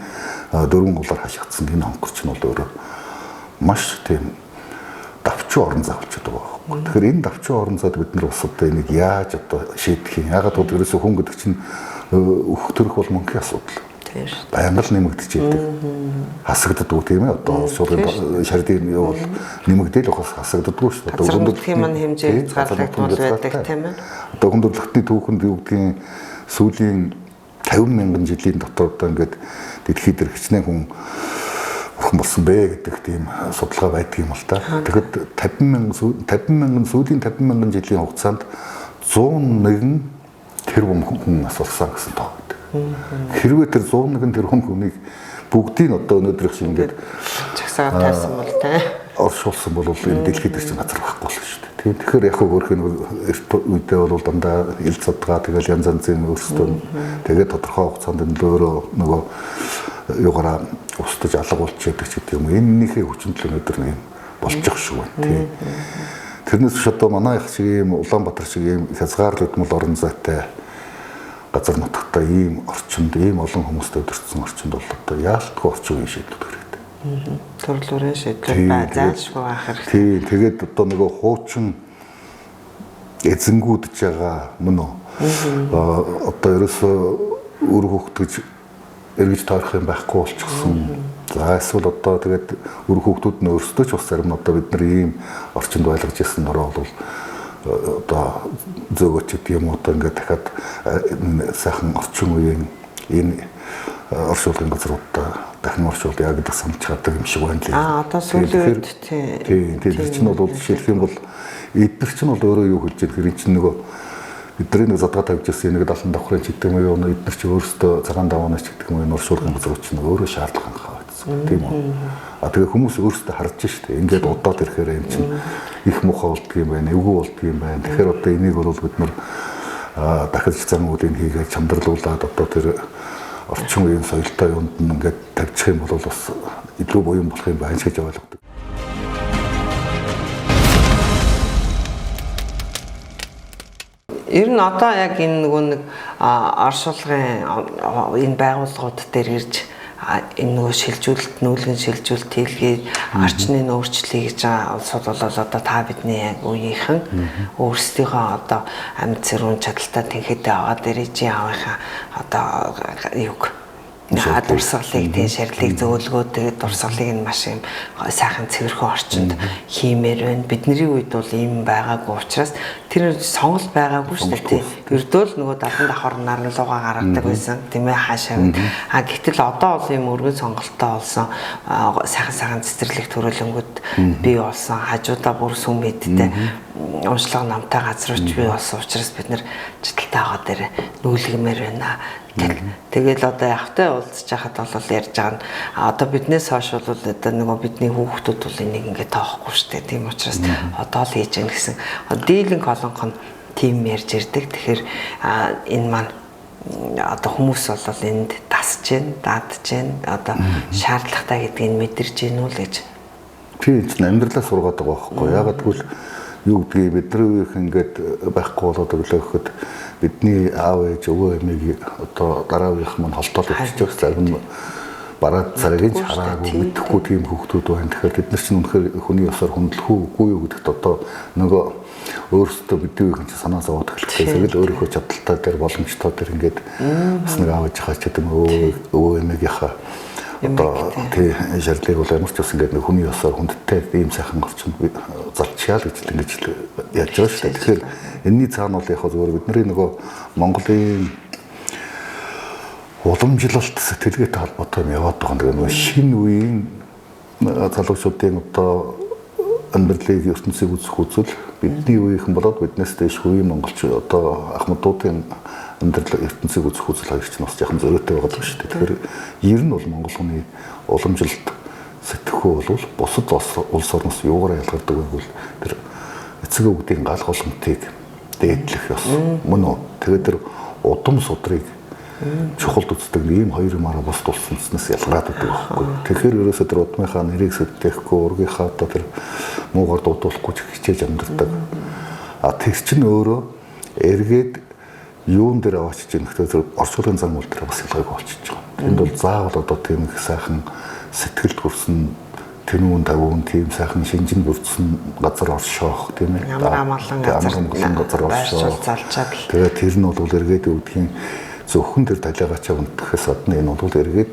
дөрвөн гулаар хашигдсан энэ хонхор ч нь бол өөрөө маш тийм давчуу орон зай болчиход байгаа байхгүй. Тэгэхээр энэ давчуу орон зайд бид нар бас одоо энийг яаж одоо шийдэх юм? Ягаад гэвэл ерөөсөө хүн гэдэг чинь өөх төрөх бол мөнхийн асуудал. Байнга л нэмэгдэж идэг. Хасагддаггүй тийм ээ. Одоо шуурын шардын юу бол нэмэгдээл ухаас хасагддаггүй шүү дээ. Одоо хүндрэлтийн маань хэмжээ хязгаарлагдмал байдаг тийм ээ. Одоо хүндрэлтний түүхэнд юу гэдгийг сүүлийн 50 мянган жилийн дотор одоо ингээд дэлхийд дэр хичнээн хүн бурхан болсон бэ гэдэг тийм судалгаа байдаг юм л та. Тэгэхэд 50 мянган сүүлийн 50 мянган жилийн хугацаанд 101 тэрбум хүн асуулсан гэсэн тоо байдаг. Хэрвээ тэр 101 тэрбум хүнийг бүгдийг нь одоо өнөөдрийнх шиг ингээд чагсаагаар тавьсан бол тэ оршуулсан бол энэ дэлхийд чинь газар байхгүй болно шүү дээ. Тийм. Тэгэхээр яг хөөрх нь эрт үедээ бол дандаа ил задгаа тэгэл янз янзын өөрсдөө тэгээд тодорхой хугацаанд нь өөрөө нөгөө юугаараа устж алга болчихдаг ч гэдэг юм. Энэнийхээ хүчин төлөө өнөөдөр нэг юм болчих шиг байна. Тийм. Тэрнээс биш одоо манай их шиг ийм Улаанбаатар шиг ийм хязгаарлагдмал орон зайтай газар нутагтай ийм орчинд ийм олон хүмүүстэй өдөрцсөн орчинд бол одоо яалтгүй орчин үеийн шийдлүүд хэрэгтэй. Төрлөөрөө шийдлүүд ба заашгүй байх хэрэгтэй. Тийм. Тэгээд одоо нөгөө хуучин эзэнгүүдж байгаа мөн үү? Одоо ерөөсөө үр хөвгт гэж эргэж тойрох юм байхгүй болчихсон. За эсвэл одоо тэгээд үр хөвгтүүд нь өөрсдөө ч бас зарим нь одоо бид нар ийм орчинд байлгаж ирсэн нөрөө бол одоо зөөгөөч гэдэг юм уу одоо ингээд дахиад сайхан орчин үеийн энэ оршуулгын газруудаа дахин оршуулъя гэдэг санаж чаддаг юм шиг байна лээ. Аа одоо сүүлийн үед тийм тэр чинь бол жишээлх юм бол эдгээр чинь бол өөрөө юу хэлж байгаа хэрэг чинь нөгөө бидний нэг задгаа тавьж ирсэн нэг 70 давхрын ч гэдэг юм уу эдгээр чинь өөрсдөө цагаан даваанаас ч гэдэг юм уу оршуулгын газрууд чинь өөрөө шаардлага ханхаа байсан тийм үү. А тэгээ хүмүүс өөрсдөө харж штэ ингээд удаад ирэхээр юм чинь их муухай болдго юм байна, эвгүй болдго юм байна. Тэгэхээр одоо энийг бол бид нар дахиж зам үүдийг хийгээд чамдарлуулад одоо тэр орчин үеийн соёлтой юунд нь ингээд тавьчих юм бол бас илүү буян болох юм байна гэж ойлгодог. Ер нь одоо яг энэ нөгөө нэг оршуулгын энэ байгууллагууд дээр ирж энэ нөгөө шилжүүлэлт, нүүлгэн шилжүүлэлт хийлгээд орчны өөрчлөлийг гэж байгаа улсууд бол одоо та бидний яг үеийнхэн өөрсдийнхөө одоо амьд сэрүүн чадaltaй тэнхээтэй байгаа дэрэж аавынхаа одоо юг дурсгалыг тий шарилыг зөөлгөө тэгээд дурсгалыг нь маш юм сайхан цэвэрхэн орчинд хиймээр байна. Бидний үед бол ийм байгаагүй учраас тэр сонголт байгаагүй шүү дээ. Ердөө л нөгөө 70 давхар нар нь лугаа гаргадаг байсан тийм ээ хаашаа. А гэтэл одоо бол ийм өргөн сонголттой болсон сайхан сайхан цэцэрлэг төрөлөнгүүд бий болсон. Хажуудаа бүр сүм хэдтэй уншлага намтай газрууч бий болсон учраас бид нэр чадaltaй байгаа дээр нүүлгэмээр байна. Тэгэл одоо явтай уулзж хахад бол ярьж байгаа нь одоо биднээс хойш бол одоо нөгөө бидний хүүхдүүд бол энийг ингээд тоохгүй шүү дээ. Тийм учраас одоо л хийж гэн гэсэн. Дийлэн колонх нь тийм ярьж ирдэг. Тэгэхээр энэ маань одоо хүмүүс бол энд дасж гэн, даадж гэн, одоо шаардлагатай гэдгийг мэдэрч гин үү л гэж. Тийм ч амьдралаа сургаад байгаа байхгүй. Ягаад гэвэл юу гэдгийг бидний үеийнх ингээд байхгүй болоод өглөө гэхэд бидний аав ээж өвөө эмийг одоо дараа үеийнх маань холдоод явчих. Зарим нь бараад царайг нь хараагүй мэдэхгүй тийм хүүхдүүд байна. Тэгэхээр тэд нар чинь үнэхээр хүний ёсоор хүндлэх үү үгүй юу гэдэгт одоо нөгөө өөрсдөө бидний үеийнх чинь санаа зовоод эхэлчихсэн. Тэгэл өөрийнхөө чадaltaй дээр боломжтой дээр ингээд бас нэг аав ээжийнхаа ч гэдэг юм өвөө эмээгийнхаа одоо тий шарилыг бол ямар ч бас ингээд нэг хүний ёсоор хүндтэй ийм сайхан орчинд залчаал гэж л ингэж яаж байгаа шүү дээ. Тэгэхээр энэний цаана бол яг зөвхөн бидний нөгөө Монголын уламжлалт сэтгэлгээтэй холбоотой юм яваад байгаа. Тэгээ нөгөө шинэ үеийн залуучуудын одоо амьдралыг ертөнцийг үзэх үзэл бидний үеийнхэн болоод биднээс дээш үеийн монголчууд одоо ахмадуудын амьдрал ертөнцийг үзэх үзэл хоёр чинь бас яхан зөрүүтэй байгаа л шүү дээ. Тэгэхээр ер нь бол монгол хүний уламжлалт сэтгэхүй бол бусад улс орноос юугаар ялгардаг вэ гэвэл тэр эцэг өвгдийн гал голомтыг дээдлэх ёс мөн үү. Тэгээд тэр удам судрыг чухалд үздэг ийм хоёр юмараа бусад улс үндэснээс ялгараад байдаг байхгүй. Тэгэхээр ерөөсөө тэр удмынхаа нэрийг сэддэхгүй, ургийнхаа одоо тэр муугар дуудуулахгүй ч хичээж амьдардаг. А тэр чинь өөрөө эргээд юун дээр аваачиж юм гэхээр тэр орчуулгын зан үйл дээр бас ялгааг болчихж байгаа. Тэнд бол заавал одоо тийм их сайхан сэтгэлд хүрсэн тэнүүн тавуун тийм сайхан шинжинд бүрдсэн газар оршоох тийм ээ. Ямар амгалан газар оршоох. Тэгээд тэр нь бол эргээд үүдхийн зөвхөн тэр талигаачаа хүндэтгэхээс гадна энэ бол эргээд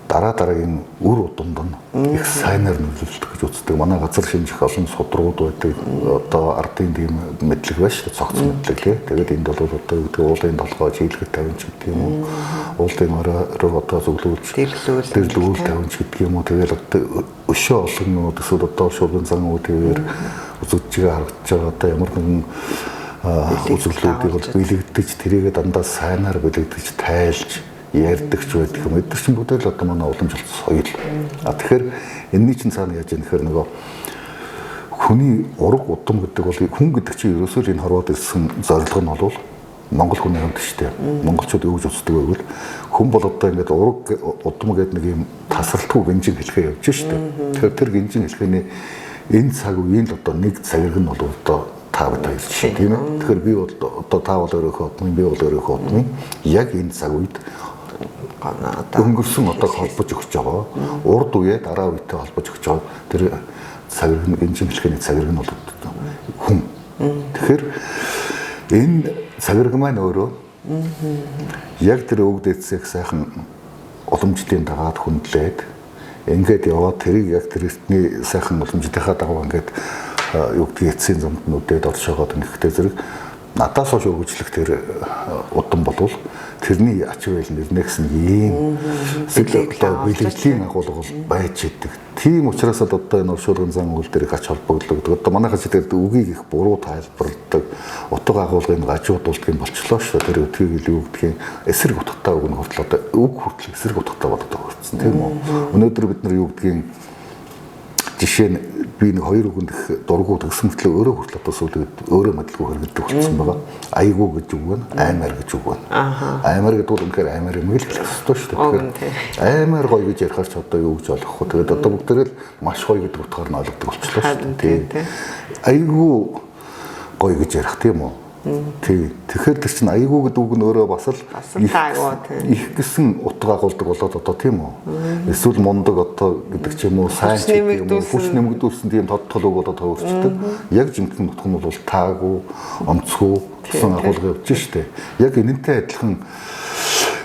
дараа дараагийн үр удамд нь их сайнаар нөлөөлдөг гэж үздэг. Манай газар шинжих олон судрууд байдаг. Одоо ардын тийм мэдлэг байна шүү дээ. Цогц мэдлэг тий. Тэгээд энд бол одоо юу гэдэг уулын толгой чийлгэр тавинч гэдэг юм уу. Уулын орой одоо зөвлөвлөж дэрлүүл тавинч гэдэг юм уу. Тэгээд одоо өшөө олон юмуд эсвэл одоо шуурган зан үгээр үзэгдэж харагдаж байгаа одоо ямар нэгэн үзэгдлүүдийг бол бэлэгдэж тэрийгэ дандаа сайнаар бэлэгдэж тайлж ярьдаг ч байдаг юм. Эдгээр чинь бүгд л одоо манай уламжлалт соёл. А тэгэхээр энэний чинь цаана яаж юм гэхээр нөгөө хүний ураг удам гэдэг бол хүн гэдэг чинь ерөөсөө л энэ хорвоод ирсэн зорилго нь бол Монгол хүний хувьд шүү дээ. Монголчууд юу гэж үздэг вэ гэвэл хүн бол одоо ингээд ураг удам гэдэг нэг юм тасралтгүй гинжин хэлхээ явж шүү дээ. Тэгэхээр тэр гинжин хэлхээний энэ цаг үеийн л одоо нэг цагирэг нь бол одоо та бид хоёр жишээ тийм ээ. Тэгэхээр би бол одоо та бол өөрөөхөө удмын, би бол өөрөөхөө удмын яг энэ цаг үед өнгөрсөн одоо холбож өгч байгаа. Урд үеэ дараа үетэй холбож өгч байгаа. Тэр цагирэг нь гинжин хэлхээний цагирэг нь бол хүн. Тэгэхээр энэ цагирэг маань өөрөө яг тэр өвөг дээдсэх сайхан уламжлалын дагаад хүндлээд ингээд яваад тэрийг яг тэр эртний сайхан уламжлалынхаа дагуу ингээд юу гэдгийг эцсийн замд нүдээд оршоогоод ингэхдээ зэрэг надаас хойш өргөжлөх тэр удам болвол тэрний ач байл нэрнэ гэсэн ийм сэтгэл бэлгэдлийн агуулга бол байж идэг. Тийм учраас л одоо энэ оршуулгын зан үйл дээр их ач холбогдол өгдөг. Одоо манайхаа ч тэр үгийг их буруу тайлбарладаг, утга агуулгыг гажуудуулдаг юм болчлоо шүү. Тэр өдгийг л юу гэдгийг эсрэг утгатай үг нь хүртэл одоо үг хүртэл эсрэг утгатай болоод байгаа гэсэн тийм үү. Өнөөдөр бид нар юу гэдгийг жишээ нь би нэг хоёр үгэнд их дургу тэгсэн мэтлээ өөрөө хүртэл одоо сүүлд өөрөө мэдлгүй хэрэглэдэг болсон байгаа. Айгуу гэж үг байна, аймаар гэж үг байна. Аймаар гэдэг бол үнэхээр аймаар юм л хэлэх ёстой шүү дээ. Тэгэхээр аймаар гоё гэж ярихаар ч одоо юу гэж ойлгох вэ? Тэгээд одоо бүгдээрээ л маш гоё гэдэг утгаар нь ойлгодог болчихлоо шүү дээ. Айгуу гоё гэж ярих тийм үү? Тий. Тэгэхээр тэр чинь айгуу гэдэг үг нь өөрөө бас л их гэсэн утга агуулдаг болоод одоо тийм үү? Эсвэл мундаг одоо гэдэг ч юм уу, сайн ч гэдэг юм уу, хүч нэмэгдүүлсэн тийм тодтол үг болоод хувирчдаг. Яг жинхэнэ утга нь бол таагүй, онцгүй гэсэн агуулга явж штэ. Яг энэнтэй адилхан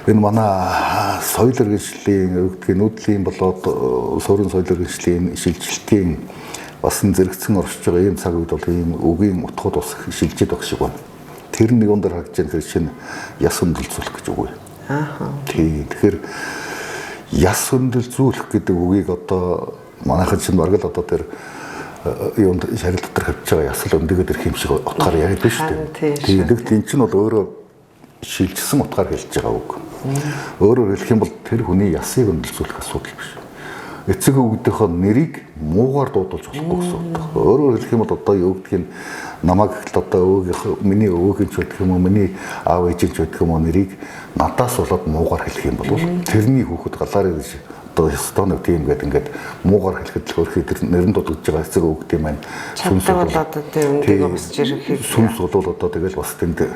энэ манай соёл иргэншлийн, өгдгийн нүүдлийн болоод суурин соёл иргэншлийн шилжилтийн бас зэрэгцэн оршиж байгаа ийм цаг үед бол ийм үгийн утгууд бас шилжиж байх шиг байна. Тэр нэг юм дээр харагдаж байгаа тэр чинь яс хөндлөзүүлэх гэж үг үү. Тий. Тэгэхээр яс хөндлөзүүлэх гэдэг үгийг одоо манайхан чинь бараг л одоо тэр юунд шарил дотор хавж байгаа ясал өндөгөд ирэх юм шиг утгаар яриад байна шүү дээ. Тий. Тэгвэл энэ чинь бол өөрөө шилжсэн утгаар хэлж байгаа үг. Өөрөөр хэлэх юм бол тэр хүний ясыг хөндлөзүүлэх асуудал биш. Эцэг өвгдийнхөө нэрийг муугаар дуудуулж болохгүй гэсэн утга. Өөрөөр хэлэх юм бол одоо юу гэдгийг намайг гэхэл одоо өвгийнх миний өвгийн ч гэдэг юм уу, миний аав ээжийн ч гэдэг юм уу нэрийг надаас болоод муугаар хэлэх юм бол тэрний хүүхэд галаарэ гэж одоо ёстой нэг тийм гэдэг ингээд муугаар хэлэхэд л хөрхий тэр нэрэн дуудаж байгаа эцэг өвгд юм байна. Сүнс бол одоо тийм өндөгөө босч ирэхийг сүнс бол одоо тэгэл бас тэнд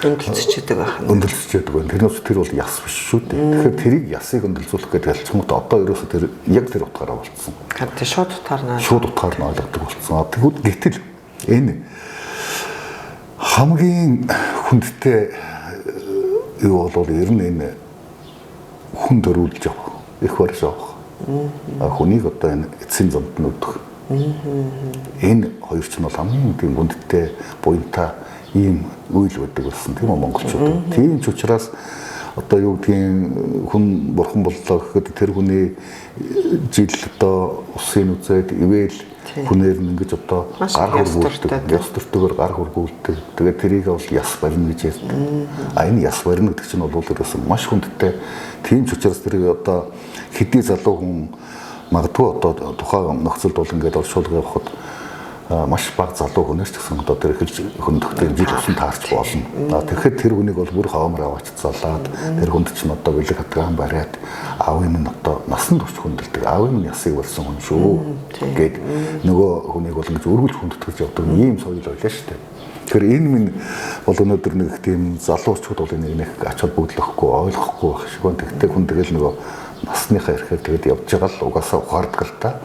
өндөрлөцчихэд байх нь. Өндөрлөцчихэд байна. Тэрнээс тэр бол яс биш шүү дээ. Тэгэхээр тэрийг ясыг өндөрлөцүүлэх гэдэг ялцмууд одоо ерөөсө тэр яг тэр утгаараа болцсон. Тэр шууд утгаар нь шууд утгаар нь ойлгодог болцсон. Тэгвэл гэтэл энэ хамгийн хүндтэй юу бол ер нь энэ хүн төрүүлж явах, их барьж явах. Хүнийг одоо энэ эцсийн замд нь өдөх. Энэ хоёр ч нь бол хамгийн тийм хүндтэй буянтай ийм үйл байдаг болсон тийм үү монголчууд. Тийм ч учраас одоо юу гэдгийг хүн бурхан боллоо гэхэд тэр хүний жил одоо усын үзээд ивэл хүнээр нь ингэж одоо гар хөргүүлдэг, ёс дөртөөр гар хөргүүлдэг. Тэгээд тэрийг бол яс барина гэж ярьдаг. А энэ яс барина гэдэг чинь бол ерөөсөн маш хүндтэй. Тийм ч учраас тэрийг одоо хэдий залуу хүн магадгүй одоо тухайн нөхцөлд бол ингээд оршуулга явахад маш бага залуу хүнээс ч гэсэн одоо тэр эхэлж хөндөхдөө жил усан таарч болно. Тэгэхэд тэр хүнийг бол бүр хоомор аваач залаад тэр хүнд чинь одоо бэлэг хатгаан бариад аавын нь одоо насан турш хүндэлдэг. Аавын нь ясыг барьсан хүн шүү гэд нөгөө хүнийг бол ингэж өргөлж хүндэтгэж явдаг ийм соёл байлаа шүү дээ. Тэгэхээр энэ минь бол өнөөдөр нэг тийм залуучууд бол энийг нэг ач холбогдлохгүй ойлгохгүй байх шиг байна. Тэгтээ хүн тэгэл нөгөө насныхаа ирэхээр тэгээд явж байгаа л угаасаа ухаардаг л та.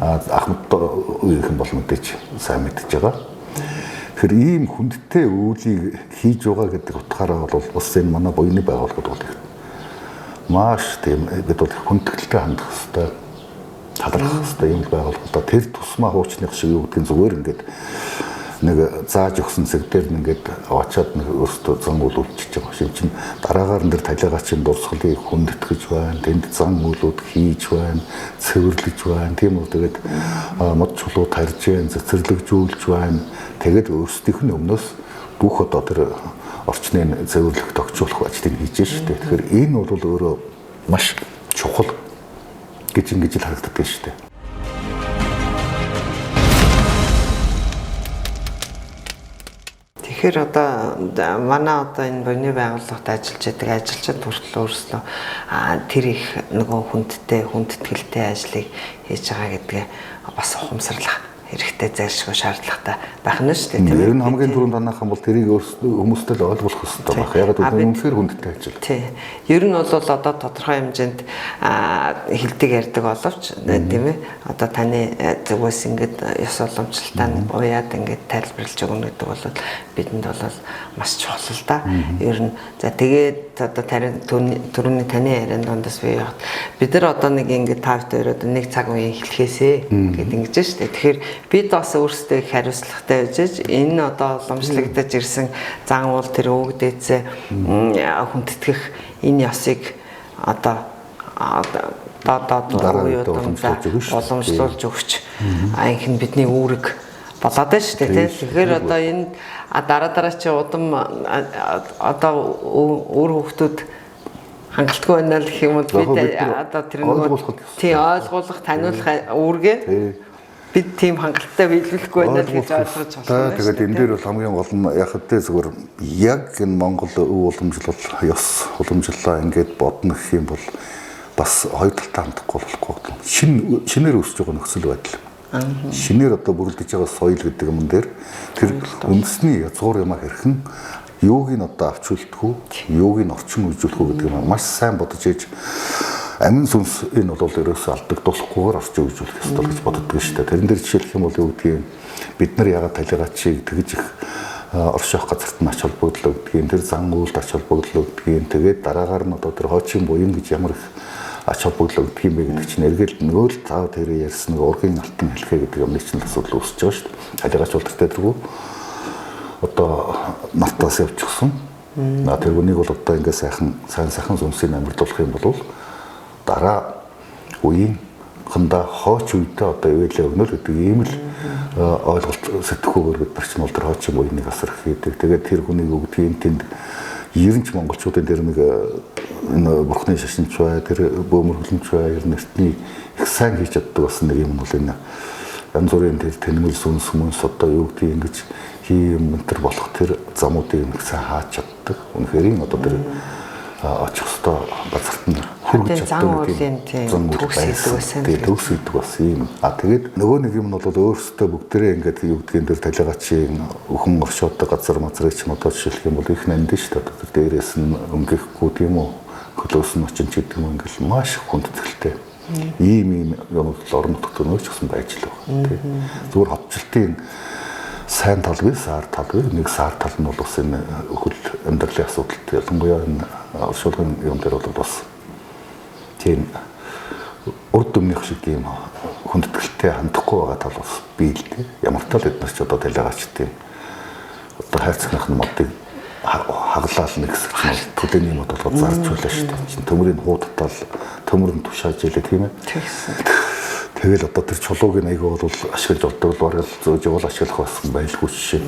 Ахмад үеийнхэн бол мэдээж сайн мэдж байгаа. Тэгэхээр ийм хүндтэй үйлийг хийж байгаа гэдэг утгаараа бол бас энэ манай буяны байгууллагууд бол их маш тийм бид бол хүндэтгэлтэй хандах хэвээр талархах хэвээр юм байгууллагуудаа тэр тусмаа хуучных шиг юу гэдгийг зүгээр ингээд нэг зааж өгсөн цэг дээр ингээд аваачаад нэг өөртөө зан үйл үлчиж байгаа юм чинь дараагаар нь тэр талигаа чинь дурсгалыг хүндэтгэж байна, тэнд зан үйлүүд хийж байна, цэвэрлэж байна, тийм үү, тэгээд мод чулуу тарж байна, цэцэрлэгжүүлж байна. Тэгээд өөрсдийнх нь өмнөөс бүх одоо тэр орчныг цэвэрлэх, тогтчуулах ажлыг хийж шүү дээ. Тэгэхээр энэ бол өөрөө маш чухал гэж ингэж л харагддаг шүү дээ. Тэгэхээр одоо манай одоо энэ буяны байгууллагад ажиллаж байдаг ажилчид хүртэл өөрсдөө тэр их нөгөө хүндтэй хүндэтгэлтэй ажлыг хийж байгаа гэдгээ бас ухамсарлах хэрэгтэй зайлшгүй шаардлагатай байх нь шүү дээ, тийм ээ. Ер нь хамгийн түрүүнд танаахан бол тэрийг өөрсдөө хүмүүстэй л ойлгох хэрэгтэй байх. Яг гэвэл үнэхээр хүндтэй ажил. Тий. Ер нь бол одоо тодорхой хэмжээнд хэлдэг ярьдаг боловч тийм ээ. Одоо таны зүгээс ингээд ёс уламжлалтаа уяад ингээд тайлбарлаж өгнө гэдэг бол бидэнд бол маш чухал л да. Ер нь за тэгээд одоо түрүүний таны ярианд дундаас би яг бид нар одоо нэг ингээд та хоёр одоо нэг цаг үеийн хэлхээсээ гэд ингэж шүү дээ. Тэгэхээр бид бас өөрсдөө их хариуцлагатай байж энэ одоо уламжлагдаж ирсэн зан уул тэр өвгдээцээ хүндэтгэх энэ ёсыг одоо уламжлуулж өгч анх нь бидний үүрэг болоод байна шүү дээ, тийм. Тэгэхээр одоо энэ дараа дараа чи удам одоо өөр хүүхдүүд хангалтгүй байна л гэх юм бол бид одоо тэр нөгөө тий ойлгуулах, таниулах үүргээ Бид тийм хангалттай биелүүлэхгүй байна л гэж ойлгож байна. Тэгээд энэ дээр бол хамгийн гол нь яг хэвтэй зүгээр яг энэ Монгол өв уламжлал, ёс уламжлалаа ингээд бодно гэх юм бол бас хоёр талтай хандахгүй болохгүй. Шинээр өсөж байгаа нөхцөл байдал. Шинээр одоо бүрэлдэж байгаа соёл гэдэг юм дээр тэр үндэсний язгуур юмаа хэрхэн юуг нь одоо авч үлдэх үү, юуг нь орчин үежүүлэх үү гэдэг юм маш сайн бодож ээж амин сүнс энэ бол ерөөсөө алдагдуулахгүйгээр орчин үежүүлэх ёстой гэж боддог шүү дээ. Тэрэн дээр жишээлх юм бол юу гэдгийг бид нар ягаад талигаачийг тэгж их орших газарт нь ач холбогдол өгдгийг, тэр зан үйлд ач холбогдол өгдгийг, тэгээд дараагаар нь одоо тэр хоочин буян гэж ямар их ач холбогдол өгдөг юм бэ гэдэг чинь эргэл нөгөө л цаа тэрээ ярьсан нэг ургийн алтан хэлхээ гэдэг юмны чинь асуудал үүсэж байгаа шүү дээ. Талигач бол тэртэй тэргүй одоо нартаас явчихсан. Тэр үнийг бол одоо ингээ сайхан сайн сайхан сүнсийг амьдруулах юм бол дараа үеийн хандаа хооч үедээ одоо ивэлээ өгнө л гэдэг ийм л ойлголт сэтгхүүгээр бид нар чинь бол тэр хоочин буйныг асар хийдэг. Тэгээд тэр хүнийг өгдгийн тэнд ер нь ч монголчуудын тэр нэг энэ бурхны шашинч бай, тэр бөөмөр хөлөмч бай, ер нь эртний их сайн хийж чаддаг бас нэг юм бол энэ янз бүрийн тэр тэнмэл сүнс мүнс одоо юу гэдгийг ингэж хийм энэ төр болох тэр замуудыг нэг сайн хааж чаддаг. Үнэхээр одоо тэр очих ёстой газарт нь хүргэж чаддаг. Зан үйлийн тийм төгс хийдэг байсан. Тийм төгс хийдэг бас юм. А тэгээд нөгөө нэг юм нь бол өөрсдөө бүгдээрээ ингээд юу гэдгийг тэр талигаачийн өхөн оршоодог газар мазрыг ч юм одоо жишээлх юм бол их нандин шүү дээ. Тэр дээрээс нь өнгөхгүй тийм үү? Хөлөөс нь очин ч гэдэг юм ингээл маш их хүндэтгэлтэй. Ийм ийм юм бол орон нутгад нөөч гэсэн байж л байгаа. Тийм. Зүгээр хотчлтын сайн тал бий, саар тал бий. Нэг саар тал нь бол бас энэ өхөл амьдралын асуудалт, ялангуяа энэ оршуулгын юм дээр бол бас тийм урд өмнөх шиг тийм хүндэтгэлтэй хандахгүй байгаа тал бас бий л дээ. Ямар тал бид нар ч одоо талигаачдын одоо хайрцагных нь модыг хаглаал нэг хэсэг чинь төлөөний мод болгоод зарж байлаа шүү дээ. Чинь төмөрийн хуудтал төмөр нь тушааж илээ тийм ээ. Тэгсэн. Тэгэл одоо тэр чулууг нь айгүй бол ашиглаж болдог л бараг л зөөж явал ашиглах байсан байлгүй жишээ.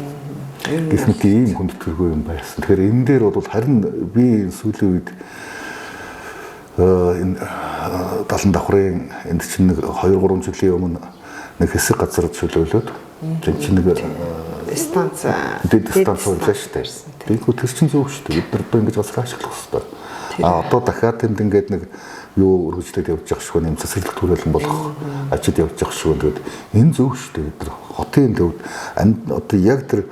Гэх мэт ийм хүндэтгэлгүй юм байсан. Тэгэхээр энэ дээр бол харин би сүүлийн үед энэ далан давхрын энд чинь нэг 2 3 жилийн өмнө нэг хэсэг газар чөлөөлөөд тэр чинь нэг станц дэд станц байлаа шүү дээ. Тэгэхгүй тэр чинь зөв шүү дээ. Бид нар одоо ингэж газар ашиглах хэрэгтэй. А одоо дахиад тэнд ингээд нэг юу өргөжлөд явж явах шиг юм цэцэрлэг төрөлн болох ажид явж явах шиг. Тэгээд энэ зөв шүү дээ. Бид нар хотын төвд одоо яг тэр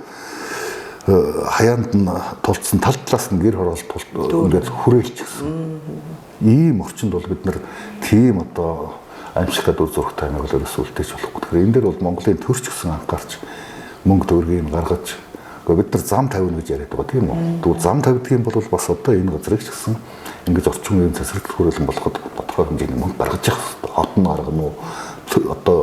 хаяанд нь тулцсан тал талаас нь гэр хороолт ингээд хүрээлчихсэн. Ийм орчинд бол бид нар тийм одоо аимшигтай дүр зурагтай амиг бол ерөөсөө үлдээж болохгүй. Тэгэхээр энэ дээр бол Монголын төрч гэсэн анхаарч мөнгө төгрөгийг гаргаж бид нар зам тавина гэж яриад байгаа тийм үү. Тэгвэл зам тавьдаг юм бол бас одоо энэ газрыг ч гэсэн ингэж орчин үеийн цэцэрлэг хүрээлэн болоход тодорхой хэмжээний мөнгө гаргаж явах хэрэгтэй. Хот нь гаргана уу? Одоо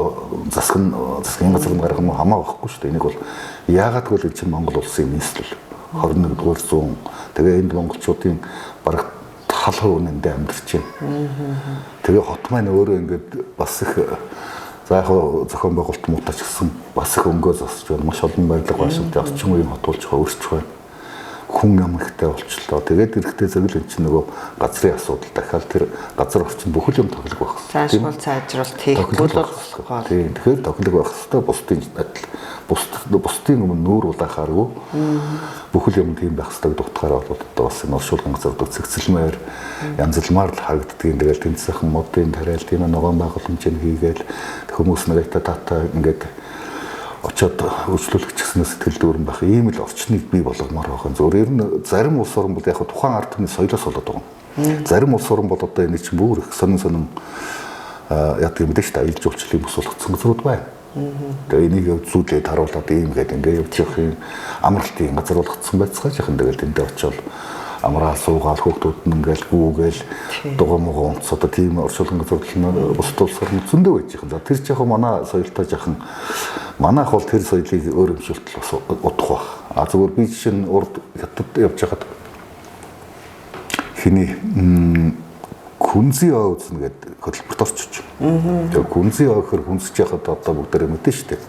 засаг нь засгийн газар нь гаргана уу хамаа байхгүй шүү дээ. Энийг бол яагаад гэвэл энэ чинь Монгол улсын нийслэл 21-р зуун. Тэгээ энд монголчуудын бараг тал хувь нэндээ амьдарч байна. Тэгээ хот маань өөрөө ингээд бас их за яг зохион байгуулалт муутай ч гэсэн бас их өнгөө засч байна. Маш олон барилга байшинтай орчин үеийн хот болж өөрчж байна. Хүн юм ихтэй болчлоо. Тэгээд эрэхтэй зөвл эн чинь нөгөө газрын асуудал дахиад тэр газар орчин бүхэл юм тохилог байх хэрэгтэй. Зайлшгүй сайжруулалт хийхгүй бол болохгүй. Тийм. Тэгэхээр тохилог байх хэрэгтэй. Бусдын адил бусдын өмнө нүүр улаахааргүй бүхэл юм тийм байх хэрэгтэй гэдэг утгаараа бол одоо бас энэ оршуулгын газар цэгцэлмээр янзлмаар л харагддгийг. Тэгэл тэнд сайхан модын тариал тийм ногоон байгууламжийг хийгээл хүмүүс нэг тата ингээд очоод өөрчлөлөх гэснээс сэтгэл дүүрэн байх ийм л орчныг бий болгомоор байгаа. Зөвөр ер нь зарим улс орн бол яг тухайн ард түмний соёлоос болоод байгаа юм. Зарим улс орн бол одоо энэ чинь бүр их сонин сонин яадаг юм бэ шүү дээ. Аялал жуулчлалын бүс болгоцсон газрууд байна. Тэгээ энийг зүүлээд харуулад ийм гээд ингээ явж явах юм амралтын газар болгоцсон байцгаа жахан. Тэгэл тэндээ очиод амраа суугаал хүүхдүүд нь ингээл гүүгээл дугаа муугаа унтс одоо тийм оршуулгын газар нь бусд улс орн зөндөө байж байгаа. За тэр ч яг манай соёлтой жахан манайх бол тэр соёлыг өөр өмшөлтөл бас удах байх. А зүгээр би жишээ нь урд хятад явж байхад хиний күнзий ой үзнэ гэдэг хөтөлбөрт орчиж. Тэгээ күнзий ой гэхэр хүнсэж яхад одоо бүгдээрээ мэдэн шүү дээ.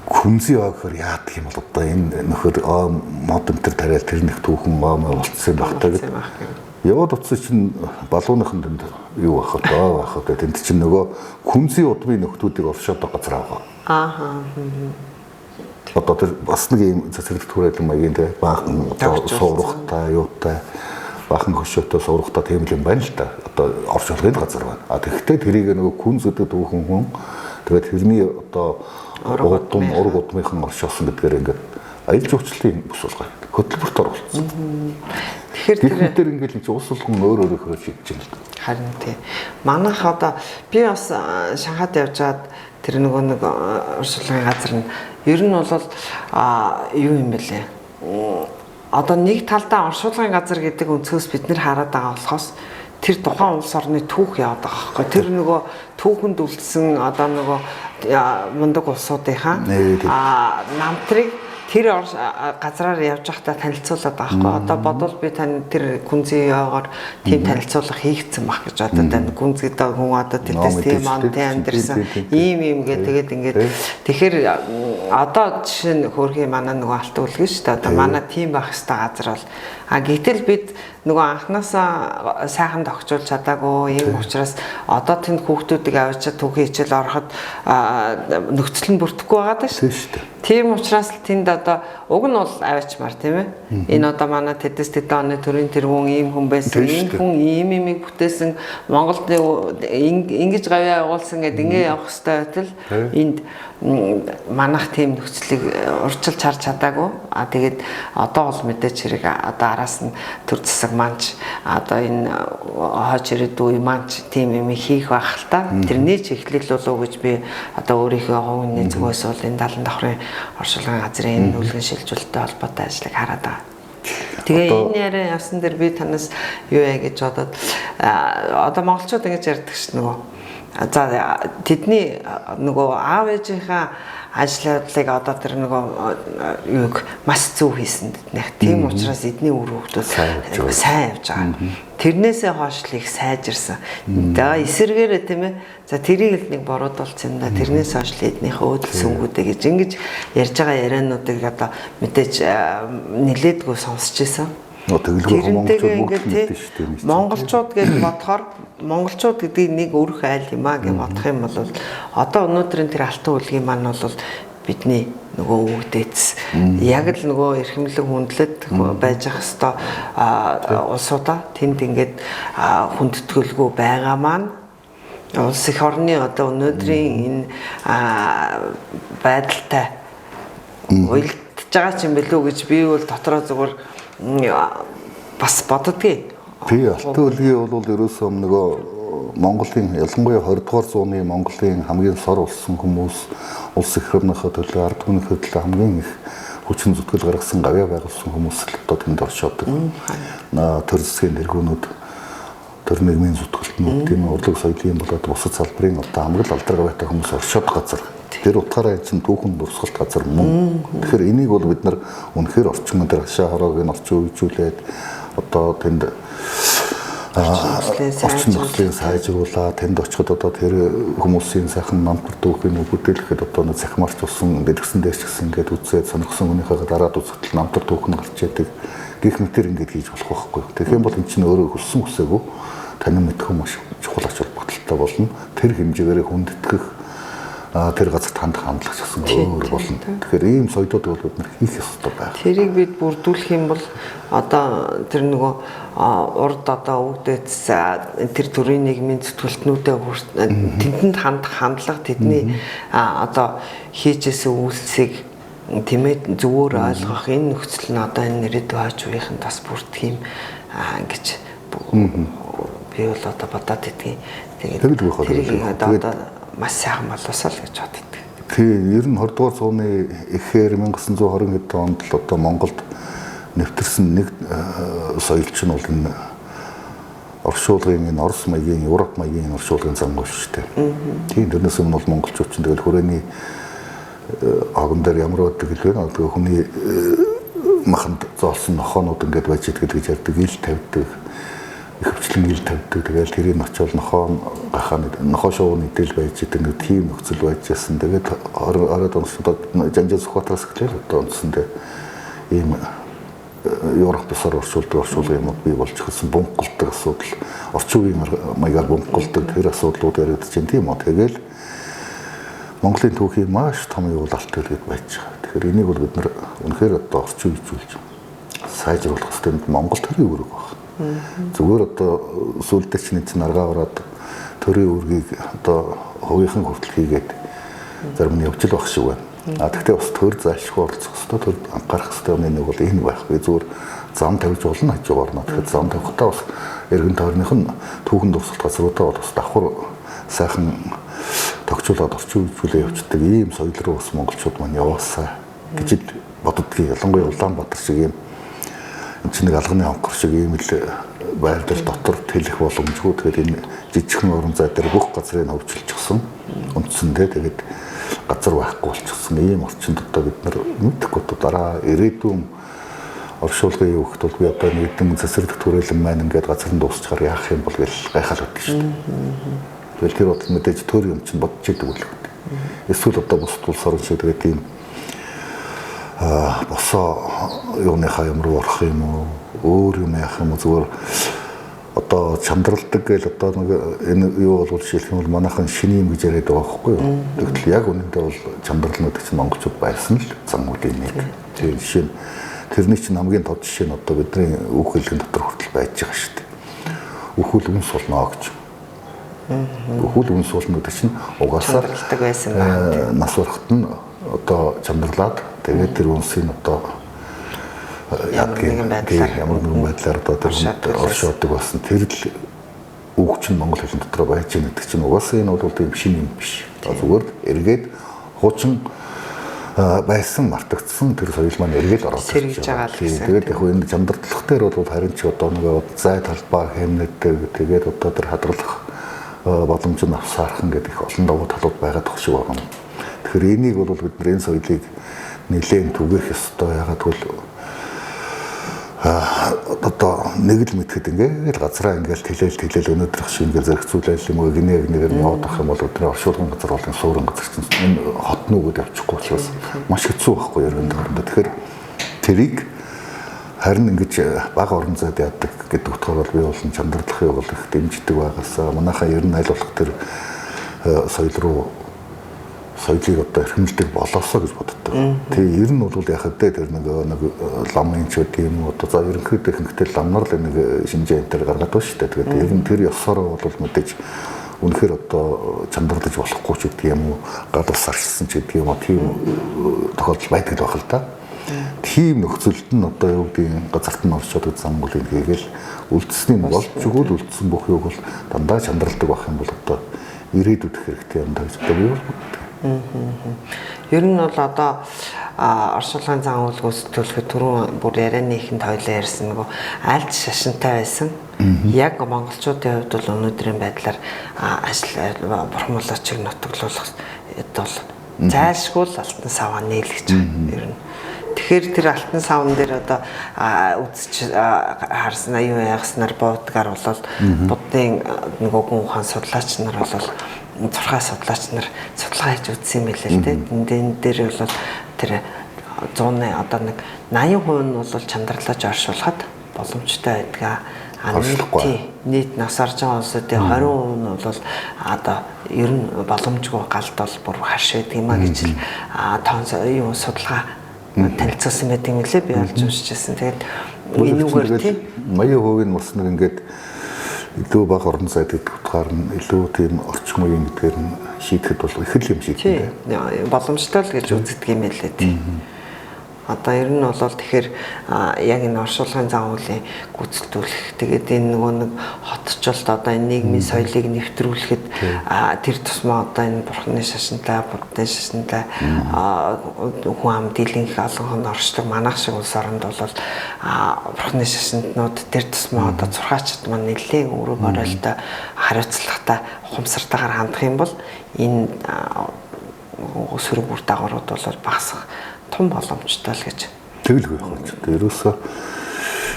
Күнзий ой гэхэр яадаг юм бол одоо энэ нөхөр мод энэ төр тариал тэр нэг түүхэн ой болцсон байх та гэдэг. Яваад утсан чинь балууныхан тэнд юу ах вэ? Ах вэ? Тэнд чинь нөгөө күнзийн удмын нөхдүүдийг оршоод газар авгаа. Ааха. Одоо тэр бас нэг юм цэцэрлэг түрээлэн маягийн те баахан одоо суурхтай юутай баахан хөшөөтэй суурхтай тийм л юм байна л да. Одоо оршуулгын газар байна. А тэгэхдээ тэрийг нөгөө күнз гэдэг түүхэн хүн тэгээд тэрний одоо удам ураг удмынхан оршоосон гэдгээр ингээд аялал жуулчлалын бүс болгоо. Хөтөлбөрт оруулсан. Тэгэхээр тэр ингээд энэ улс болгон өөр өөрөөхөө шийдэж байна л да. Харин тий. Манайх одоо би бас Шанхайд явж байгаад тэр нөгөө нэг оршуулгын газар нь ер нь бол юу юм бэлээ. Одоо нэг талдаа оршуулгын газар гэдэг өнцгөөс бид нэр хараад байгаа болохоос тэр тухайн улс орны түүх яваад байгаа байхгүй. Тэр нөгөө түүхэнд үлдсэн одоо нөгөө мундаг улсуудынхаа намтрыг тэр газраар явж байхдаа танилцуулаад байгаа байхгүй. Одоо бодвол би тань тэр гүнзгий яваагаар тийм танилцуулга хийгдсэн баг гэж бодод байна. Гүнзгий даа хүн одоо тэдэс тийм он тийм амьдэрсэн ийм ийм гэ тэгээд ингээд тэгэхээр одоо жишээ нь хөөрхий манай нөгөө алт үлгэн шүү дээ. Одоо манай тийм байх ёстой газар бол гэтэл бид нөгөө анхнаасаа сайхан тохижуулж чадаагүй. Ийм учраас одоо тэнд хүүхдүүдийг авчиж түүхийн хичээл ороход нөхцөл нь бүрдэхгүй байгаа даа шүү дээ. Тийм учраас л тэнд одоо уг нь бол аваачмаар тийм ээ. Энэ одоо манай тэдэс тэдэн оны төрийн тэргүүн ийм хүн байсан, ийм хүн ийм имийг бүтээсэн, Монголд ингэж гавьяа явуулсан гэдэг ингэ явах хэрэгтэй байтал энд манайх тийм нөхцөлийг урьдчилж харж чадаагүй. А тэгээд одоо бол мэдээч хэрэг одоо араас нь төр засаг манч одоо энэ хойч ирээдүй манч тийм юм хийх байх л та. Тэрний ч эхлэл болов гэж би одоо өөрийнхөө хувийн зүгээс бол энэ 70 давхрын оршуулгын газрын энэ нүлгэн шилжүүлэлттэй холбоотой ажлыг хараад байгаа. Тэгээ энэ яриа явсан дээр би танаас юу яа гэж бодоод одоо монголчууд ингэж ярьдаг ш нөгөө за тэдний нөгөө аав ээжийнхаа ажил явдлыг одоо тэр нөгөө юуг маш зөв хийсэн тэднийх. Тийм учраас эдний үр хүүхдүүд сайн явж байгаа. Тэрнээсээ хойш л их сайжирсан. За эсэргээрээ тийм ээ. За тэрийг л нэг буруудулсан юм да. Тэрнээс хойш л эднийхээ өөдөл сүнгүүдээ гэж ингэж ярьж байгаа яриануудыг одоо мэдээж нилээдгүй сонсч байсан. Тэгэлгүй монголчууд бүгд мэддэг шүү дээ. Монголчууд гэж бодохоор монголчууд гэдгийг нэг өрх айл юм а гэж бодох юм бол одоо өнөөдрийн тэр алтан үлгийн маань бол бидний нөгөө өвөгдөөц яг л нөгөө эрхэмлэн хүндлэд байж ах ёстой улсуудаа тэнд ингээд хүндэтгэлгүй байгаа маань улс эх орны одоо өнөөдрийн энэ байдалтай уялдж байгаа ч юм билүү гэж би бол дотроо зүгээр бас боддгийг. Тий, алтан үлгийн бол ерөөсөө нөгөө Монголын ялангуяа 20 дугаар зууны Монголын хамгийн сор болсон хүмүүс улс эх орныхоо төлөө ард түмнийхээ төлөө хамгийн их хүчин зүтгэл гаргасан гавьяа байгуулсан хүмүүс л одоо тэнд оршоодог. Төр засгийн тэргүүнүүд, төр нийгмийн зүтгэлтнүүд, тийм урлаг соёлын болоод бусад салбарын одоо хамгийн алдар гавьяатай хүмүүс оршоод газар. Тэр утгаараа чинь түүхэн дурсгалт газар мөн. Тэгэхээр энийг бол бид нар үнэхээр орчин дээр хашаа хороог нь орчин үеижүүлээд одоо тэнд орчин нөхцөлийг сайжруулаад тэнд очиход одоо тэр хүмүүсийн сайхан намтар түүхийг бүдээлэхэд одоо нэг цахимарч болсон дэлгэсэн дээр ч гэсэн ингээд үзээд сонирхсон хүнийхээ дараад үзэхдээ намтар түүх нь гарч яадаг гих мэтэр ингээд хийж болох байхгүй. Тэгэх юм бол эн чинь өөрөө хүссэн хүсээгүй танин мэдэх маш чухал ач холбогдолтой болно. Тэр хэмжээгээр хүндэтгэх тэр газарт хандах хандлага ч гэсэн өөр болно. Тэгэхээр ийм соёлууд бол бид нар хийх ёстой байх. Тэрийг бид бүрдүүлэх юм бол одоо тэр нөгөө урд одоо өвгдөөц тэр төрийн нийгмийн зүтгэлтнүүдээ тэдэнд хандах хандлага тэдний одоо хийжсэн үйлсийг тийм ээ зөвөр ойлгох энэ нөхцөл нь одоо энэ ирээдүйн хойч үеийнхэнд бас бүрдэх юм гэж би бол одоо бодоод идэгин. Тэгээд тэрийг одоо маш сайхан болоосоо л гэж боддог. Тий, ер нь 20 дугаар зууны эхээр 1920 хэдэн онд л одоо Монголд нэвтэрсэн нэг соёлч нь бол энэ оршуулгын энэ Орос маягийн, Европ маягийн оршуулгын зангуул шүү дээ. Тийм, тэрнээс өмнө бол монголчууд чинь тэгэл хүрээний огон дээр ямар байдаг гэлээ нэ тэгээ хүний маханд зоолсон нохоонууд ингээд байж идэг гэж ярьдаг, ил тавьдаг. Ихэвчлэн ил тавьдаг. Тэгэл тэрийг очиод нохоо гахаа нохоо шоуны идэл байж идэг нэг тийм нөхцөл байж байсан. Тэгээд 20 онд Жанжин Сүхбаатараас эхлээл одоо үндсэндээ ийм Европ бусаар оршуулдаг оршуулгын юмуд бий болж эхэлсэн, бунхгалдаг асуудал, орчин үеийн маягаар бунхгалдаг тэр асуудлууд яригдаж байна, тийм үү. Тэгэл Монголын түүхийн маш том юу алт хэлгээд байж байгаа. Тэгэхээр энийг бол бид нар үнэхээр одоо орчин үеижүүлж сайжруулах хэрэгтэй. Монгол төрийн үүрэг баг. Зүгээр одоо сүүлдээ чинь энэ аргаа ороод төрийн үүргийг одоо хувийнхан хүртэл хийгээд зарим нь явж л байх шиг байна. А тэгтээ бас төр зайлшгүй оролцох хэрэгтэй, төр анхаарах хэрэгтэй юм нэг бол энэ байхгүй. Зүгээр зам тавьж болно хажуугаар нь. Тэгэхээр зам тавихтаа бас эргэн тойрных нь түүхэн дурсгалт газруудаа бол бас давхар сайхан тогтчуулаад орчин үеижүүлээ явцдаг ийм соёл руу бас монголчууд маань яваасаа гэж боддгийг. Ялангуяа Улаанбаатар шиг ийм чинь нэг алганы онкор шиг ийм л байрлал дотор тэлэх боломжгүй. Тэгэхээр энэ жижигхэн орон зай дээр бүх газрыг хөвчилчихсэн үндсэндээ тэгээд газар байхгүй болчихсон ийм орчинд одоо бид нар мэдэхгүй одоо дараа ирээдүйн оршуулгын юу гэхэд бол би одоо нэгдэн цэцэрлэг түрээлэн маань ингээд газар нь дуусчихаар яах юм бол гэж гайхал байдаг шүү дээ. Тэгэл тэр бодол мэдээж төр юм чинь бодож идэг үл. Эсвэл одоо бусд улс орн шиг тэгээд ийм босоо юуныхаа юм руу орох юм уу, өөр юм яах юм уу, зүгээр одоо чандралдаг гээл одоо нэг энэ юу бол жишээлх юм бол манайхан шинэ юм гэж яриад байгаа байхгүй юу. Тэгтэл яг үнэндээ бол чандралнууд чинь монголчууд байсан л зам үлийн нэг. Тийм жишээ нь тэрний чинь хамгийн тод жишээ нь одоо бидний үг хэллэгэн дотор хүртэл байж байгаа шүү дээ. Үхүүл үнс болно гэж. Үхүүл үнс болно гэдэг чинь угаасаа чандралдаг байсан байна. Нас барахт нь одоо чандралаад тэгээд тэр үнсийг одоо ямар нэгэн байдлаар одоо тэр оршоодог болсон. Тэр л үг чинь монгол хэлэн дотор байж байгаа гэдэг чинь угаасаа энэ бол тийм шинэ юм биш. Зүгээр эргээд хуучин байсан мартагдсан тэр соёл маань эргээд ороод сэргийж байгаа л гэсэн. Тэгээд яг энэ чандралах дээр бол харин ч одоо нэг зай талбай хэмнэдэг, тэгээд одоо тэр хадгалах боломж нь авсаархан гэдэг их олон давуу талууд байгаад тох шиг байна. Тэгэхээр энийг бол бид нар энэ соёлыг нэлээд түгээх ёстой. Ягаад гэвэл одоо нэг л мэдхэд ингээд газраа ингээд тэлээл өнөөдрөх шиг ингээд зэрэгцүүлээл юм уу гинэ гинээр яваад авах юм бол өдрийн оршуулгын газар болон суурин газар чинь энэ хот нүгэд явчихгүй учраас маш хэцүү байхгүй эргэн тойрондоо. Тэгэхээр тэрийг харин ингэж бага орон зайд яадаг гэдэг утгаар бол би бол чандралахыг бол их дэмждэг байгаасаа. Манайхаа ер нь аль болох тэр соёл руу соёлыг одоо эрхэмлдэг болоосоо гэж боддог. Тэгээ ер нь бол яг хэвдээ тэр нэг ламын ч гэдэг юм уу одоо за ерөнхийдөө ихэнхдээ ламнар л нэг шинжээ энэ төр гаргаад байна шүү дээ. Тэгээд ер нь тэр ёсороо бол мэдээж үнэхээр одоо чандралж болохгүй ч гэдэг юм уу, гал ус арчсан ч гэдэг юм уу, тийм тохиолдол байдаг л байх л да. Тийм нөхцөлд нь одоо юу гэдгийг газарт нь оршоод зангуулыг хийгээл үлдсэний нь болж өгвөл үлдсэн бүх юг бол дандаа чандралдаг байх юм бол одоо ирээдүйд хэрэгтэй юм даа гэж одоо би бол боддог. Ер нь бол одоо оршуулгын зан үйл гүйцэтгүүлэхэд түрүүн бүр ярианы ихэнд хоёлаа ярьсан нөгөө альт шашинтай байсан. Яг монголчуудын хувьд бол өнөөдрийн байдлаар ажил бурхан болоочийг нутаглуулах бол зайлшгүй л алтан саваа нийлгэж байгаа ер нь. Тэгэхээр тэр алтан савн дээр одоо үзэж харснаа юу яаснаар буудгаар бол буддын нөгөө гүн ухаан судлаач нар бол зурхаа судлаач нар судалгаа хийж үзсэн юм байлээ л дээ. Энэ дээр бол тэр 100-ны одоо нэг 80% нь бол чандралаж оршуулхад боломжтой байдаг. А нийт нас орж байгаа улсуудын 20% нь бол одоо ер нь боломжгүй галд бол бүр харш байдаг юм а гэж л тоон юу судалгаа танилцуулсан байдаг юм лээ, би олж уншижсэн. Тэгээд энүүгээр тийм 80% нь бас нэг ингээд илүү бага орон зайд гэдэг утгаар нь илүү тийм орчин үеийн гэдгээр нь шийдэхэд бол их л юм шийдэнэ. Боломжтой л гэж үздэг юм байлээ тийм. Одоо ер нь бол тэгэхээр яг энэ оршуулгын зан үйлийн гүйцэтгүүлэх, тэгээд энэ нөгөө нэг хотчлолт одоо энэ нийгмийн соёлыг нэвтрүүлэхэд тэр тусмаа одоо энэ бурхны шашинтай, буддын шашинтай хүн ам дийлэнх олон хон оршдог манайх шиг улс оронд бол бурхны шашинтнууд тэр тусмаа одоо зурхаачд маань нэлээд өрөө боройлтой хариуцлагатай ухамсартайгаар хандах юм бол энэ сөрөг үр дагаврууд бол багасах том боломжтой л гэж. Тэгэлгүй байх ч. Ерөөсөө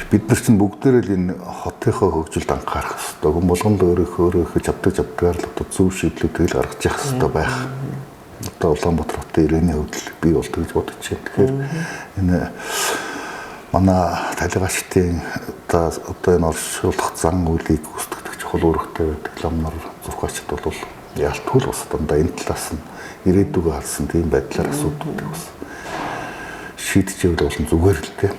бид нар чинь бүгдээрээ л энэ хотынхоо хөгжилд анхаарах хэрэгтэй. Хүн болгон л өөрийнхөө чаддаг чаддгаар л одоо зөв шийдлүүд тэгэл гаргаж явах хэрэгтэй байх. Одоо Улаанбаатар хотын иргэний хувьд л би бол тэгж бодож байна. Тэгэхээр энэ манай талигаачдын одоо энэ оршуулах зан үйлийг гүйцэтгэх чухал үүрэгтэй байдаг лам нар зурхаачд бол ялтгүй л бас дандаа энэ талаас нь ирээдүгөө харсан тийм байдлаар асуудлуудыг бас шийдчихвэл бол зүгээр л дээ.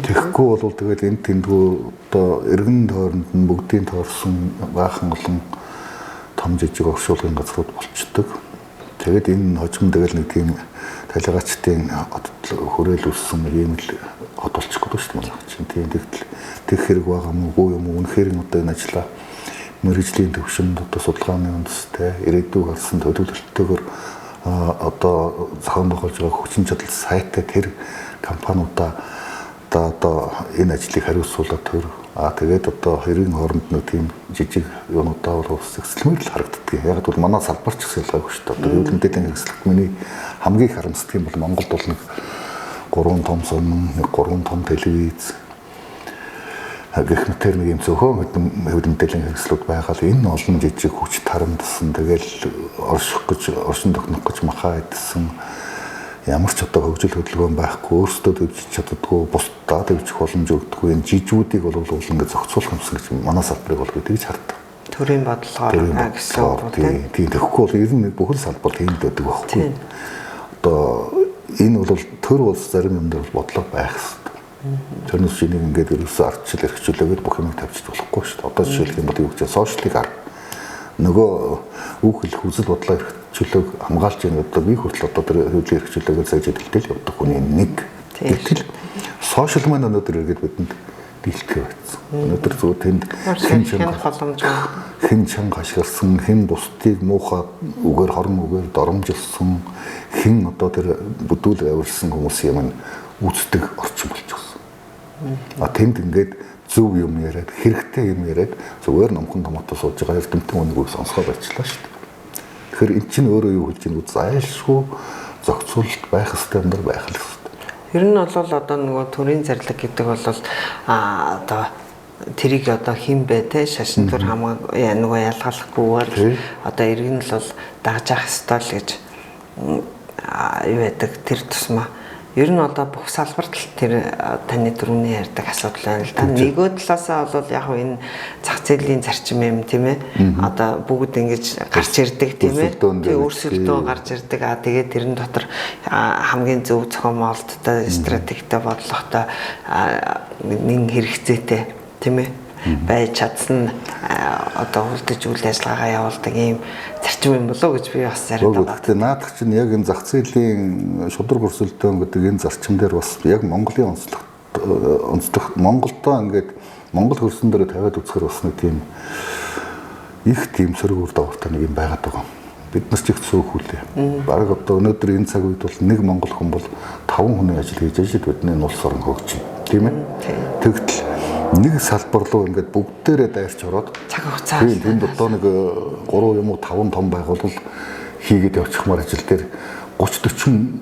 Тэгэхгүй бол тэгэл энэ тэндгүү одоо эргэн тойронд нь бүгдийн тойрсон баахан олон том жижиг оршуулгын газрууд болчдөг. Тэгээд энэ хожим тэгэл нэг тийм талигаачдын хүрээл өссөн нэг ийм л хот болчих гээд шүү дээ манай чинь. Тийм тэгтэл тэг хэрэг байгаа мó үгүй юм уу? Үнэхээр нь одоо энэ ажлаа мэргэжлийн төвшөнд одоо судалгааны үндэстэй ирээдүйг харсан төлөвлөлтөөр одоо зохион байгуулж байгаа хүчин чадал сайттай тэр компаниудаа одоо энэ ажлыг хариуцуулаад төр. Тэгээд одоо хоёрын хооронд нэг тийм жижиг юунуудаа бол ус зэгцлэмээр л харагддаг. Яг бол манай салбар ч гэсэн ялгаагүй шүү дээ. Одоо хэвлэл мэдээллийн хэрэгслэлт миний хамгийн их харамсдаг юм бол Монголд бол нэг 3 том сонин, нэг 3 том телевиз гэх мэтэр нэг юм цөөхөн хэвлэл мэдээллийн хэрэгслүүд байгаа л энэ олон жижиг хүч тарамдсан, тэгэл орших гэж оршин тогтнох гэж махаа идсэн ямар ч одоо хөгжил хөдөлгөөн байхгүй, өөрсдөө төвжиж чаддаггүй, бусдаа төвжих боломж өгдөггүй энэ жижүүдийг бол ингээд зохицуулах юмсан гэж манай салбарыг бол би тэгж хардаг. Төрийн бодлогоор гэсэн үг тийм. Тийм, тэгэхгүй бол ер нь бүхэл салбар тийм л байдаг байхгүй. Одоо энэ бол төр улс зарим юм дээр бол бодлого байх хэрэгтэй. Тэрнээс энийг ингээд ерөөсөө ардчил эрхчлөөгээд бүх юмыг тавьчих болохгүй шүү дээ. Одоо жишээлх юм бол юу гэж сошиалыг хар. Нөгөө үг хэлэх үзэл бодлоо эрхчлөөг хамгаалж яах одоо би хүртэл одоо тэр хэвлэлийн эрхчлөөгөө сая жидэлтэл явдаг хүний нэг. Гэтэл сошиал маань өнөөдөр эргээд бидэнд дийлдэхээ байсан. Өнөөдөр зүгээр тэнд хэн чанга ашигласан, хэн бусдыг муухай үгээр хорон үгээр доромжилсан, хэн одоо тэр бүдүүл авирлсан хүмүүс юм үздэг орчин болчихсон. А тэнд ингээд зөв юм яриад, хэрэгтэй юм яриад зүгээр номхон томото сууж байгаа эрдэмтэн үнийг сонсгоо байчлаа шүү дээ. Тэгэхээр эн чинь өөрөө юу хэлж ийм зайлшгүй зохицуулалт байх ёстой юм дэр байх л ёстой. Ер нь бол одоо нөгөө төрийн зарлиг гэдэг бол одоо тэрийг одоо хэн бэ те шашин төр хамаагүй нөгөө ялгаалахгүйгээр одоо иргэн л бол дагаж авах ёстой л гэж юу байдаг тэр тусмаа. Ер нь одоо бүх салбарт л тэр таны дөрөвний ярьдаг асуудал байна л да. Нөгөө талаасаа бол яг энэ зах зээлийн зарчим юм тийм ээ. Одоо бүгд ингэж гарч ирдэг тийм ээ. Тэг өрсөлдөөн гарч ирдэг. Аа тэгээд тэрэн дотор хамгийн зөв зохион байгуулалттай, стратегтэй, бодлоготой нэн хэрэгцээтэй тийм ээ байж чадсан одоо үлдэж үйл ажиллагаагаа явуулдаг ийм зарчим юм болоо гэж би бас яриад байгаа. Гэхдээ наадах чинь яг энэ зах зээлийн шударга өрсөлдөөн гэдэг энэ зарчим дээр бас яг Монголын онцлог Монголдоо ингээд Монгол хөрсөн дээр тавиад үзэхэр бас нэг тийм их тийм сөрөг үр дагавартай нэг юм байгаад байгаа. Бид нар ч их цөөхүүлээ. Бараг одоо өнөөдөр энэ цаг үед бол нэг монгол хүн бол 5 хүний ажил хийж ажил бидний улс орон хөгжинэ. Тийм ээ? Тэгтэл нэг салбар руу ингээд бүгдээрээ дайрч ороод цаг хугацаа. Тийм, тэнд одоо нэг 3 юм уу 5 том байгууллага хийгээд явчихмаар ажил дээр 30 40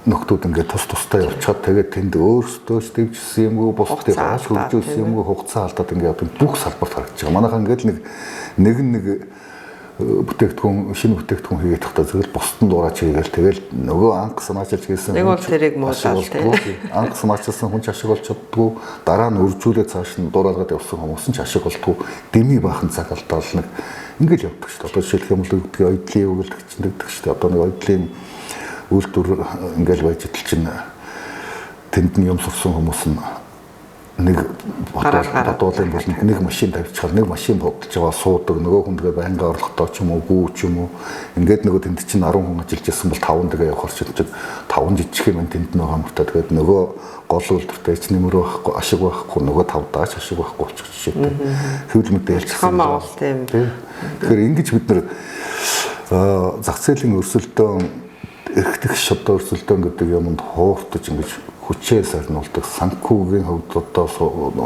нөхдүүд ингээд тус тустай явчихад тэгээд тэнд өөрсдөө ч дэвжсэн юмгүй бусдыг ааш хөгжүүлсэн юмгүй хугацаа алдаад ингээд одоо бүх салбарт харагдаж байгаа. Манайхан ингээд нэг бүтээгдэхүүн шинэ бүтээгдэхүүн хийгээд тахта зөвхөн бусдын дуурайч хийгээл тэгэл нөгөө анх санаачилж хийсэн нэг бол тэрийг муулаад тийм анх санаачилсан хүн ч ашиг олж чаддгүй, дараа нь үржүүлээ цааш нь дуурайгаад явсан хүмүүс ч ашиг олдгүй, дэмий баахан цаг алдаал нэг ингээл явдаг шүү дээ. Одоо жишээлх юм бол үгдгийг оюутлын өгөлдөг чинь тэгдэг шүү дээ. Одоо нэг оюутлын үйлдвэр ингээл байж идэл чинь тэнд нь юм сурсан хүмүүс нь нэг бодуулын болонд нэг машин тавьчихаар нэг машин бодолж байгаа суудаг нөгөө хүн тэгээ байнгын орлоготой ч юм уу гүү ч юм уу ингээд нөгөө тэнд чинь 10 хүн ажиллаж исэн бол 5 тэгээ явахар чинь 5 жижиг юм тэнд нөгөө хамтаа тэгээд нөгөө гол үйлдвэртэй ч нэмэр байхгүй ашиг байхгүй нөгөө 5 даач ашиг байхгүй болчих жишээтэй хэвлэл мэдээлэл тийм. Тэгэхээр ингэж бид нэр зах зээлийн өрсөлдөөн эрхтэх шодоо өрсөлдөөн гэдэг юмд хууртаж ингэж хүчээ сарниулдаг, санхүүгийн хувьд одоо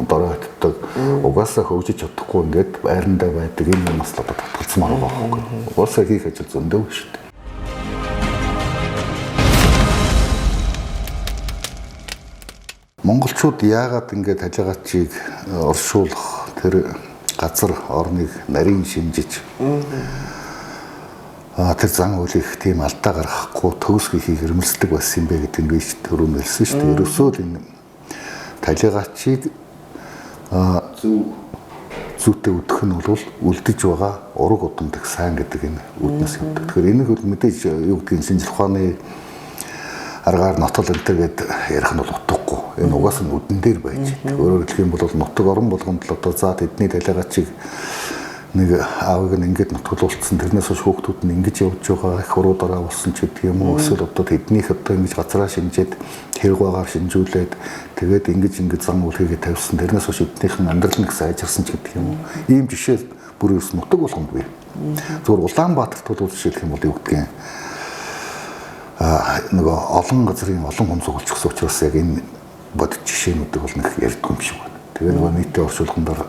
дорой хатдаг, угаасаа хөгжиж чадахгүй ингээд байрандаа байдаг энэ юмас л одоо татгалзмаар байгаа байхгүй. Угаасаа хийх ажил зөндөө шүү дээ. Монголчууд яагаад ингээд талигаачийг оршуулах тэр газар орныг нарийн шинжиж тэр зан үйлийг тийм алдаа гаргахгүй төгс хийхийг эрмэлздэг байсан юм бэ гэдэг нь би түрүүн хэлсэн шүү дээ. Ерөөсөө л энэ Талигаачийг зөв зүйтэй өдөх нь бол үлдэж байгаа ураг удам дэх сайн гэдэг энэ үүднээс явдаг. Тэгэхээр энийг бол мэдээж юу гэдгийг шинжлэх ухааны аргаар нотол энэ төр гээд ярих нь бол утгагүй. Энэ угаас нь үдэн дээр байж. Өөрөөр хэлэх юм бол нутаг орон болгонд л одоо за тэдний талигаачийг нэг аавыг нь ингэж нутгалуулсан, тэрнээс хойш хүүхдүүд нь ингэж явж байгаа, их хуруу дараа болсон ч гэдэг юм уу, эсвэл одоо тэднийх одоо ингэж газраа шинжээд хэрэг багаар шинжүүлээд тэгээд ингэж ингэж зан үйл хийгээд тавьсан, тэрнээс хойш эднийх нь амьдрал нэг сайжирсан ч гэдэг юм уу. Ийм жишээ бүр ерөөс нутаг болгонд бий. Зөвхөн Улаанбаатарт бол жишээлх юм бол юу гэдгийг нөгөө олон газрын олон хүн цуглуулчихсан учраас яг энэ бодит жишээнүүдийг бол нэг ярьдгүй юм шиг байна. Тэгээ нөгөө нийтийн орчуулган дээр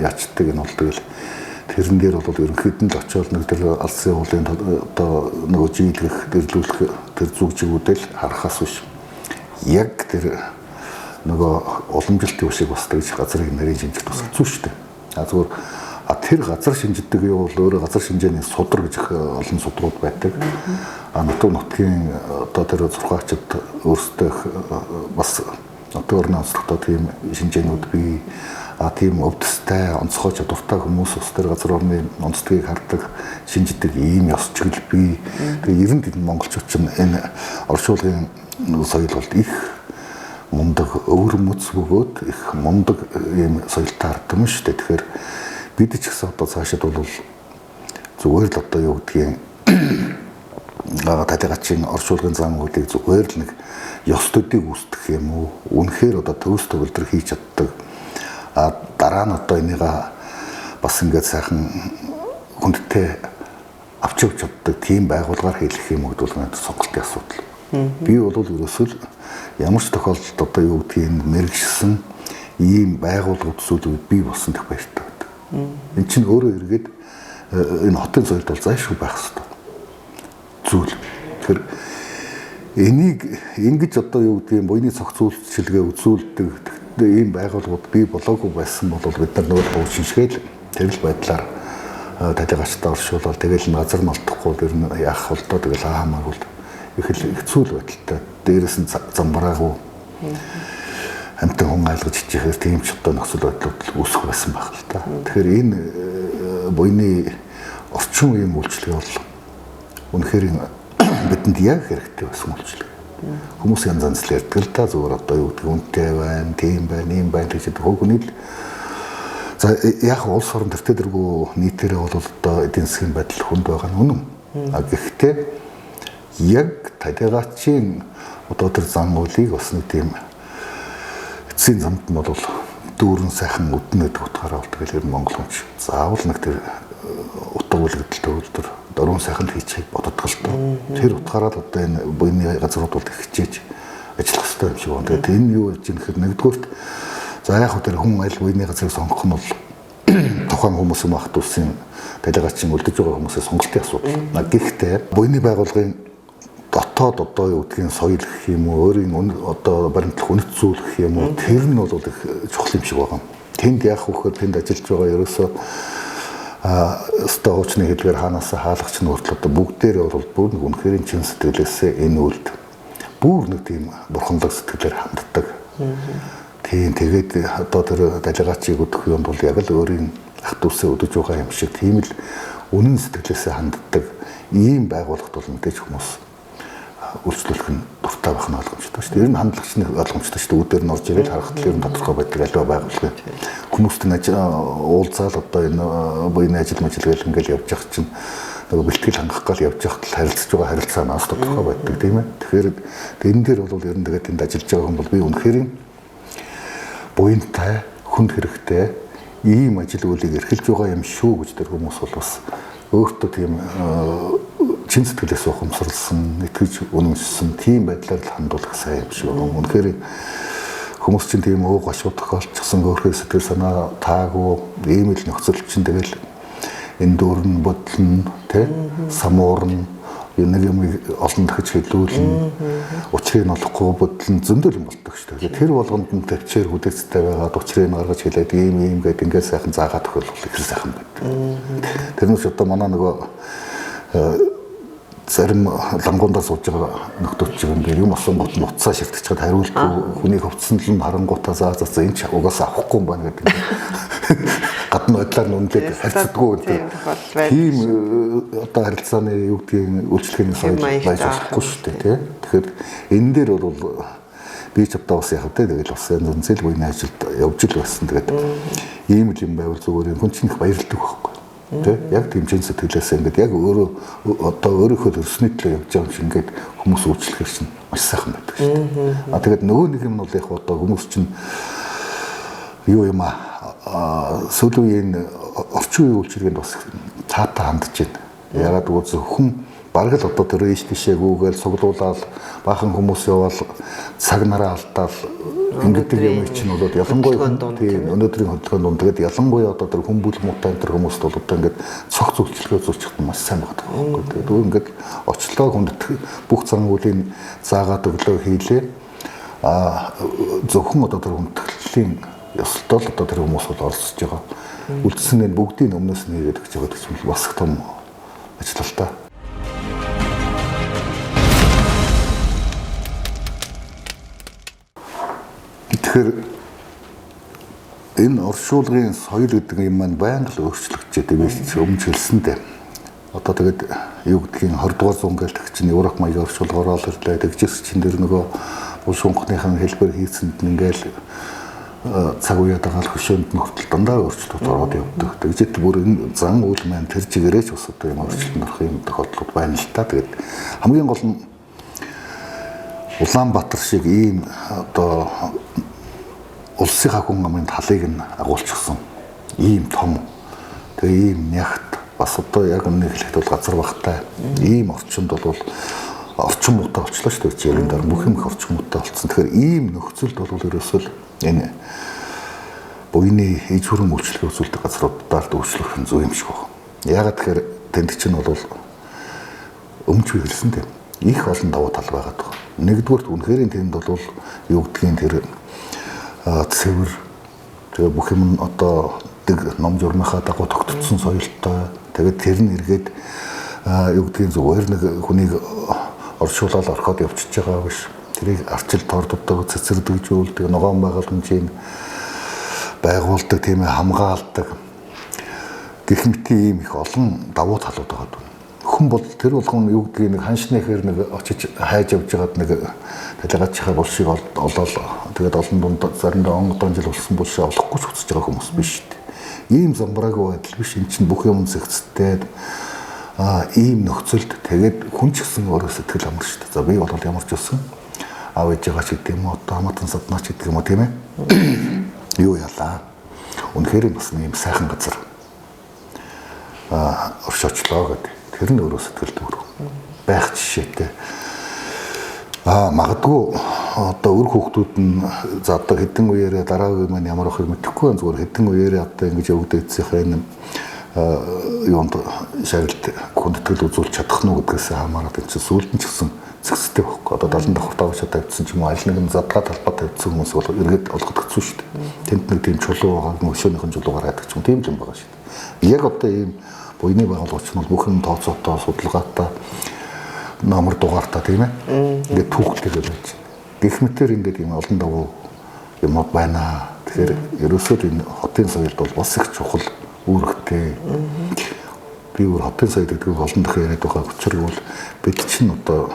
яачдаг энэ бол тэгэл тэрэн дээр бол ерөнхийд нь л очиод нэг тэр алсын уулын одоо нөгөө жийлгэх, дэрлүүлэх тэр зүг жигүүдэл харахаас биш. Яг тэр нөгөө уламжилт юу шиг бас тэгж газрын нарийн шинжилт бас хэцүү шүү дээ. А зүгээр тэр газар шинждэг юу бол өөрөө газар шинжээний судар гэж их олон судрууд байдаг. А нутаг нутгийн одоо тэр зурхаачд өөрсдөө бас нутаг орны онцлогтой тийм шинжээнүүд бий. А тийм өвдөстэй, онцгой чадвартай хүмүүс ус тэр газар орны онцлогийг хардаг, шинждэг ийм ёс чиглэл бий. Тэгээ 90 тэдэн монголчууд чинь энэ оршуулгын соёл бол их мундаг өвөрмөц бөгөөд их мундаг ийм соёлтой ард юм шүү дээ. Тэгэхээр бид ч гэсэн одоо цаашид бол зүгээр л одоо юу гэдгийг талигаачийн оршуулгын зан үйлийг зүгээр л нэг ёс төдийг үүсгэх юм уу? Үнэхээр одоо төгс төгөлдөр хийж чаддаг. А дараа нь одоо энийга бас ингээд сайхан хүндтэй авч явж чаддаг тийм байгууллагаар хийх юм уу гэдэг бол сонголтын асуудал. Би бол ерөөсөө ямар ч тохиолдолд одоо юу гэдгийг мэрэгшсэн ийм байгууллага төсөөлөд бий болсон гэх баяртай байдаг. Энд чинь өөрөө эргээд энэ хотын соёлд бол зайлшгүй байх ёстой зүйл. Тэгэхээр энийг ингэж одоо юу гэдгийг буйны зохицуулчилгээ үзүүлдэг ийм байгууллагууд бий болоогүй байсан бол бид нар нөгөө бууч шинжгээл тэр л байдлаар талигаачтай оршуулаад тэгэл газар нь олдохгүй тэр нь яах вэ доо тэгэл хамаагүй их л хэцүү л байдалтай. Дээрээс нь замбраагүй амтан хүн айлгаж хичээхээр тийм ч одоо нөхцөл байдлууд үүсэх байсан байх л та. Тэгэхээр энэ буйны орчин үеийн үйлчлэгээ бол үнэхээр бидэнд яг хэрэгтэй байсан үйлчлэг. Хүмүүс янз янз л ярьдаг л да, зүгээр одоо юу гэдэг үнэтэй байна, тийм байна, ийм байна гэж хөөг нь л. За яг улс орон тэртээ дэргүү нийтээрээ бол одоо эдийн засгийн байдал хүнд байгаа нь үнэн. А гэхдээ яг талигаачийн одоо тэр зан үйлийг бас нэг тийм эцсийн замд нь бол дүүрэн сайхан үднэ гэдэг утгаараа бол тэгэл ер нь монгол хүн заавал нэг тэр утга үлэгдэл төгөлдөр дөрвөн сайхан хийчихийг боддог л доо. Тэр утгаараа л одоо энэ буйны газрууд бол хичээж ажиллах хэрэгтэй юм шиг байна. Тэгээд энэ юу болж юм гэхээр нэгдүгüүрт за яг хөө тэр хүн аль буйны газрыг сонгох нь бол тухайн хүмүүс юм ах дүүсийн талигаачийн үлдэж байгаа хүмүүсийн сонголтын асуудал. Гэхдээ буйны байгууллагын дотоод одоо юу гэдгийг соёл гэх юм уу, өөрийн одоо баримтлах үнэт зүйл гэх юм уу, тэр нь бол их чухал юм шиг байгаа. Тэнд яах вэ гэхээр тэнд ажиллаж байгаа ерөөсөө өстой хуучны хэлгээр хаанаас хаалгач нь хүртэл одоо бүгдээрээ бол бүр нэг үнэхээр чин сэтгэлээсээ энэ үлд бүр нэг тийм бурханлаг сэтгэлээр ханддаг. Тийм тэгээд одоо тэр далигаачийг өдөх юм бол яг л өөрийн ах дүүсээ өдөж байгаа юм шиг тийм л үнэн сэтгэлээсээ ханддаг ийм байгууллагт бол мэдээж хүмүүс үйлчлүүлэх нь дуртай байх нь ойлгомжтой шүү дээ. Ер нь хандлагч нь ойлгомжтой шүү дээ. Үүдээр нь орж ирээд харахад л ер нь тодорхой байдаг аливаа байгууллагын хүмүүстэй уулзаал одоо энэ буйны ажил мажил гэл ингээл явж явах чинь нөгөө бэлтгэл хангах гал явж явахад л харилцаж байгаа харилцаа нь бас тодорхой байдаг тийм ээ. Тэгэхээр энэ дээр бол ер нь тэгээд энд ажиллаж байгаа хүн бол би үнэхээр буянтай, хүнд хэрэгтэй ийм ажил үйлийг эрхэлж байгаа юм шүү гэж тэр хүмүүс бол бас өөртөө тийм чин сэтгэлээс ухамсарлсан, итгэж үнэмшсэн тийм байдлаар л хандуулах сайн юм шиг байна. Үнэхээр хүмүүс чинь тийм өө гашуу тохиолдчихсан өөрхөө сэтгэл санаа таагүй ийм л нөхцөл чинь тэгэл энэ дүүрэн бодлон тэ самуурн нэг юм олон дахиж хэлүүлнэ, учрыг нь олохгүй бодлон зөндөл юм болдог шүү дээ. Тэр болгонд нь төвчээр хүлээцтэй байгаад учрыг нь гаргаж хэлээд ийм ийм гэд ингээд сайхан заагаад тохиолдол их сайхан байдаг. Тэрнээс одоо манай нөгөө Зарим лангуундаа сууж байгаа нөхдөөч юм дээр юм асуунгууд нь утсаа ширтэж чад хариултгүй хүний хувцсан л харангуутаа заа заа энэ ч угаасаа авахгүй юм байна гэдэг. Гадна байдлаар нь үнэлээд харьцдаггүй гэдэг. Тийм одоо харилцааны юу гэдгийг үйлчлэгээний соёл байж болохгүй шүү дээ, тий. Тэгэхээр энэ дээр бол би ч одоо бас яг тэ тэгэл бас янз янзын буйны ажилд явж л байсан. Тэгээд ийм л юм байвал зүгээр хүн чинь их баярлдаг байхгүй. Тэ яг тийм чин сэтгэлээс ингээд яг өөрөө одоо өөрийнхөө төрсний төлөө явж байгаа юм шиг ингээд хүмүүс үйлчлэхэр чинь маш сайхан байдаг шүү дээ. А тэгээд нөгөө нэг юм бол яг одоо хүмүүс чинь юу юм аа сүүлийн үеийн орчин үеийн үйлчилгээнд бас цаатаа хандж байна. Ягаад гэвэл зөвхөн бараг л одоо тэр ийш тийшээ гүүгээл цуглуулаад баахан хүмүүс яваал цаг нараа алдаал ингээд юм чинь болоод ялангуяа тийм өнөөдрийн хөдөлгөөнд дунд тэгээд ялангуяа одоо тэр хүмүүл муутай энэ төр хүмүүст бол одоо ингээд цогц үйлчилгээ үзүүлчихд маш сайн байдаг байхгүй. Тэгээд ингээд очлоо хүнд бүх зан үйлийн заагаад өглөө хийлээ. А зөвхөн одоо тэр хүндтгэлийн ёсолтол одоо тэр хүмүүс бол оролцож байгаа. Үлдсэн нь бүгдийн өмнөөс нь хийгээд өгч байгаа гэж бас их том ажил л та. Тэгэхээр энэ оршуулгын соёл гэдэг юм маань байнга л өөрчлөгдөж байдаг гэж өмнө хэлсэн дээ. Одоо тэгээд юу гэдгийг 20 дугаар зуун гээл тэг чинь Европ маягийн оршуулга ороод ирлээ. Тэгжээс чинь тэр нөгөө булш унхныхан хэлбэр хийсэнд нь ингээл цаг үеэд байгаа л хөшөөнд нь хүртэл дандаа өөрчлөлт ороод явдаг. Тэгжээд бүр энэ зан үйл маань тэр чигээрээ ч бас одоо юм өөрчлөлтөнд орох юм тохиолдлууд байна л та. Тэгээд хамгийн гол нь Улаанбаатар шиг ийм одоо улсынхаа хүн амын талыг нь агуулчихсан ийм том тэгээ ийм нягт бас одоо яг үннийг хэлэхэд бол газар багтай ийм орчинд бол орчин муутай болчлоо шүү дээ. Ярин дээр бүх юм их орчин муутай болцсон. Тэгэхээр ийм нөхцөлд бол ерөөсөө л энэ буйны иж хүрэн үйлчлэгээ үзүүлдэг газруудаар дүүрчлэх нь зөв юм шиг байна. Яагаад тэгэхээр тэнд чинь бол өмч би хэлсэн дээ. Их олон давуу тал байгаад байгаа. Нэгдүгüрт үнэхээр тэнд бол юу гэдгийг тэр цэвэр тэгээ бүх юм нь одоо дэг ном журмынхаа дагуу тогтцсон соёлтой. Тэгээд тэр нь эргээд юу гэдгийг зүгээр нэг хүнийг оршуулаад орхиод явчихж байгаа биш. Тэрийг арчил торддог, цэцэрлэгжүүлдэг, ногоон байгууламжийг байгуулдаг, тийм ээ хамгаалдаг гэх мэт ийм их олон давуу талууд байгаа. Хүн бол тэр болгон юу гэдгийг нэг ханшныхээр нэг очиж хайж явж байгаад нэг талигаачийнхаа булшийг олоод тэгээд олон дунд заримдаа он жил болсон булшаа олохгүй ч хүсэж байгаа хүмүүс биш шүү дээ. Ийм замбраагүй байдал биш. Энд чинь бүх юм зэгцтэй ийм нөхцөлд тэгээд хүн ч гэсэн өөрөө сэтгэл амар шүү дээ. За би бол ямар ч байсан аав ээжээгаа ч гэдэг юм уу, одоо хамаатан саднаа ч гэдэг юм уу тийм ээ. Юу ялаа. Үнэхээр бас нэг юм сайхан газар оршоочлоо гэдэг. Тэр нь өөрөө сэтгэл төрөх байх жишээтэй. Магадгүй одоо өр хүүхдүүд нь за одоо хэдэн үеэрээ дараагийн маань ямар охыг мэдэхгүй зүгээр хэдэн үеэрээ одоо ингэж явагдчихсан энэ юунд шарилт хүндэтгэл үзүүлж чадах нь гэдгээс хамаарат энэ чинь сүүлд нь ч гэсэн зэгцтэй байхгүй. Одоо 70 давхар давшаа тавьчихсан ч юм уу аль нэгэн задгаа талбай тавьчихсан хүмүүс бол эргээд олгох хэцүү шүү дээ. Тэнд нэг тийм чулуу байгаа, өшөөнийхэн чулуугаар хайдаг ч юм тийм юм байгаа шүү дээ. Яг одоо ийм буйны байгууллагч нь бол бүх юм тооцоотой, судалгаатай, номер дугаартай тийм ээ. Ингээд түүхэлтэй байж байна. Гэх мэтэр ингээд ийм олон давуу юмуд байна. Тэгэхээр ерөөсөө энэ хотын соёлд бол бас их чухал үүрэгтэй. Би өөр хотын соёл гэдгийг олон дахин яриад байгаа учир бол бид чинь одоо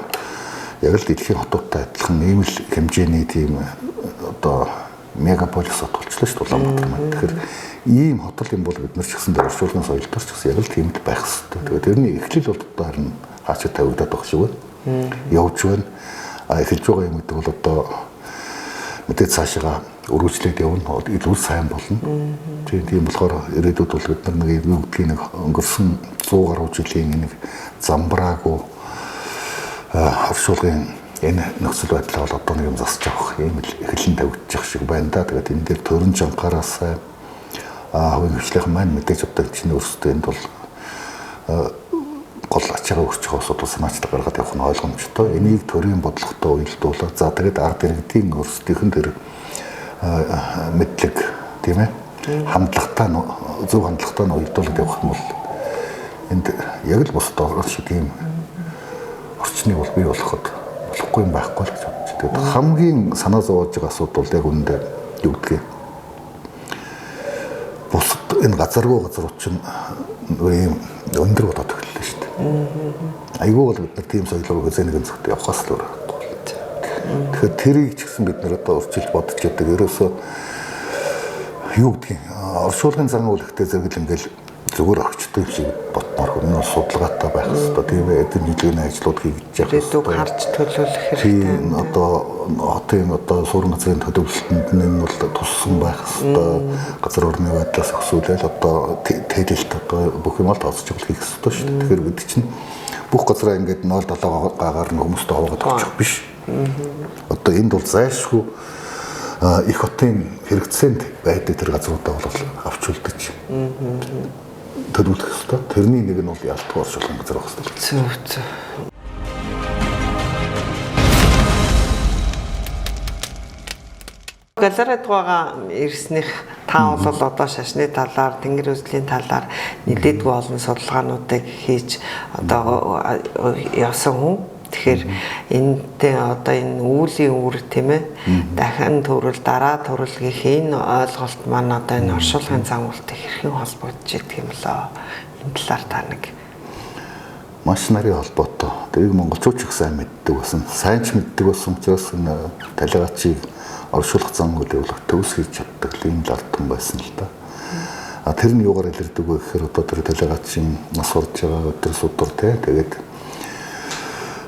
яг л дэлхийн хотуудтай адилхан ийм л хэмжээний тийм одоо мегаполис хот болчихлоо шүү дээ Улаанбаатар маань. Тэгэхээр ийм хотол юм бол бид нар ч гэсэн оршуулгын соёл төр ч гэсэн яг л тийм л байх хэрэгтэй. Тэгээд тэрний эхлэл бол одоо харин хаачаа тавигдаад байгаа шиг байна. Явж байна. А эхэлж байгаа юм гэдэг бол одоо мэдээ цаашаа өргөжлөөд явна. Илүү сайн болно. Тийм болохоор ирээдүйд бол бид нар нэг юу гэдгийг нэг өнгөрсөн 100 гаруй жилийн нэг замбраагүй оршуулгын энэ нөхцөл байдлаа бол одоо нэг юм засч авах юм л эхлэн тавигдчих шиг байна да. Тэгээд энэ дээр төрөн жанхаараас хувийн хвшлийнхэн маань мэдээж одоо чинь өөрсдөө энд бол гол ачаагаа өгч байгаа улсууд санаачлаг гаргаад явах нь ойлгомжтой. Энийг төрийн бодлоготой уялдуулаад за тэгээд ард иргэдийн өөрсдийнх нь тэр мэдлэг тийм ээ хандлагатай зөв хандлагатай нь уялдуулаад явах юм бол энд яг л бусд орн шиг тийм орчныг бол бий болгоход болохгүй юм байхгүй л гэж бодож. Тэгээд хамгийн санаа зовоож байгаа асуудал бол яг үүндээ юу гэдгийг бусад энэ газаргүй газрууд чинь ийм өндөр болоод эхэллээ шүү дээ. Айгүй бол бид нар тийм соёл руу хэзээ нэгэн цагт явахаас л өөр байхгүй. Тэгэхээр тэрийг ч гэсэн бид нар одоо өөрчилж бодож яадаг. Ерөөсөө юу гэдгийг оршуулгын зан үйлхтэй зэрэг л ингээл зүгээр орчдөг юм шиг ботмоор хүн нь судалгаатай байх хэрэгтэй. Тийм ээ, эдгээр нийлгээний ажлууд хийгдэж явах хэрэгтэй. Харж төлөөлөх хэрэгтэй. Тийм, одоо хотын одоо суурин газрын төлөвлөлтөнд нь энэ бол туссан байх хэрэгтэй. Газар орны байдлаас өсвөлэл одоо тэлэлт одоо бүх юм л тооцож хийх хэрэгтэй шүү дээ. Тэгэхээр бид чинь бүх газараа ингээд 0.7 гаар нь хүмүүстэй хуваагаад очих биш. Одоо энд бол зайлшгүй их хотын хэрэгцээнд байдаг тэр газруудаа бол авч үлдэж төлөвлөх ёстой. Тэрний нэг нь бол ялтгүй оршуулгын газар байх ёстой. Зөв зөв. Галерейд байгаа ирснийх та бол одоо шашны талаар, тэнгэр үзлийн талаар нэлээдгүй олон судалгаануудыг хийж одоо явсан хүн. Тэгэхээр энэтэй одоо энэ үүлийн үр тийм ээ дахин төрөл, дараа төрөл гэх энэ ойлголт маань одоо энэ оршуулгын зан үйлтэй хэрхэн холбогдож идэг юм лөө. Энэ талаар та нэг маш нарийн холбоотой. Тэрийг монголчууд ч их сайн мэддэг байсан. Сайн ч мэддэг байсан учраас энэ талигаачийг оршуулах зан үйлийг бол төвс хийж чаддаг ийм л ардхан байсан л да. А тэр нь юугаар илэрдэг вэ гэхээр одоо тэр талигаачийн нас орж байгаа өдөр судар те тэгээд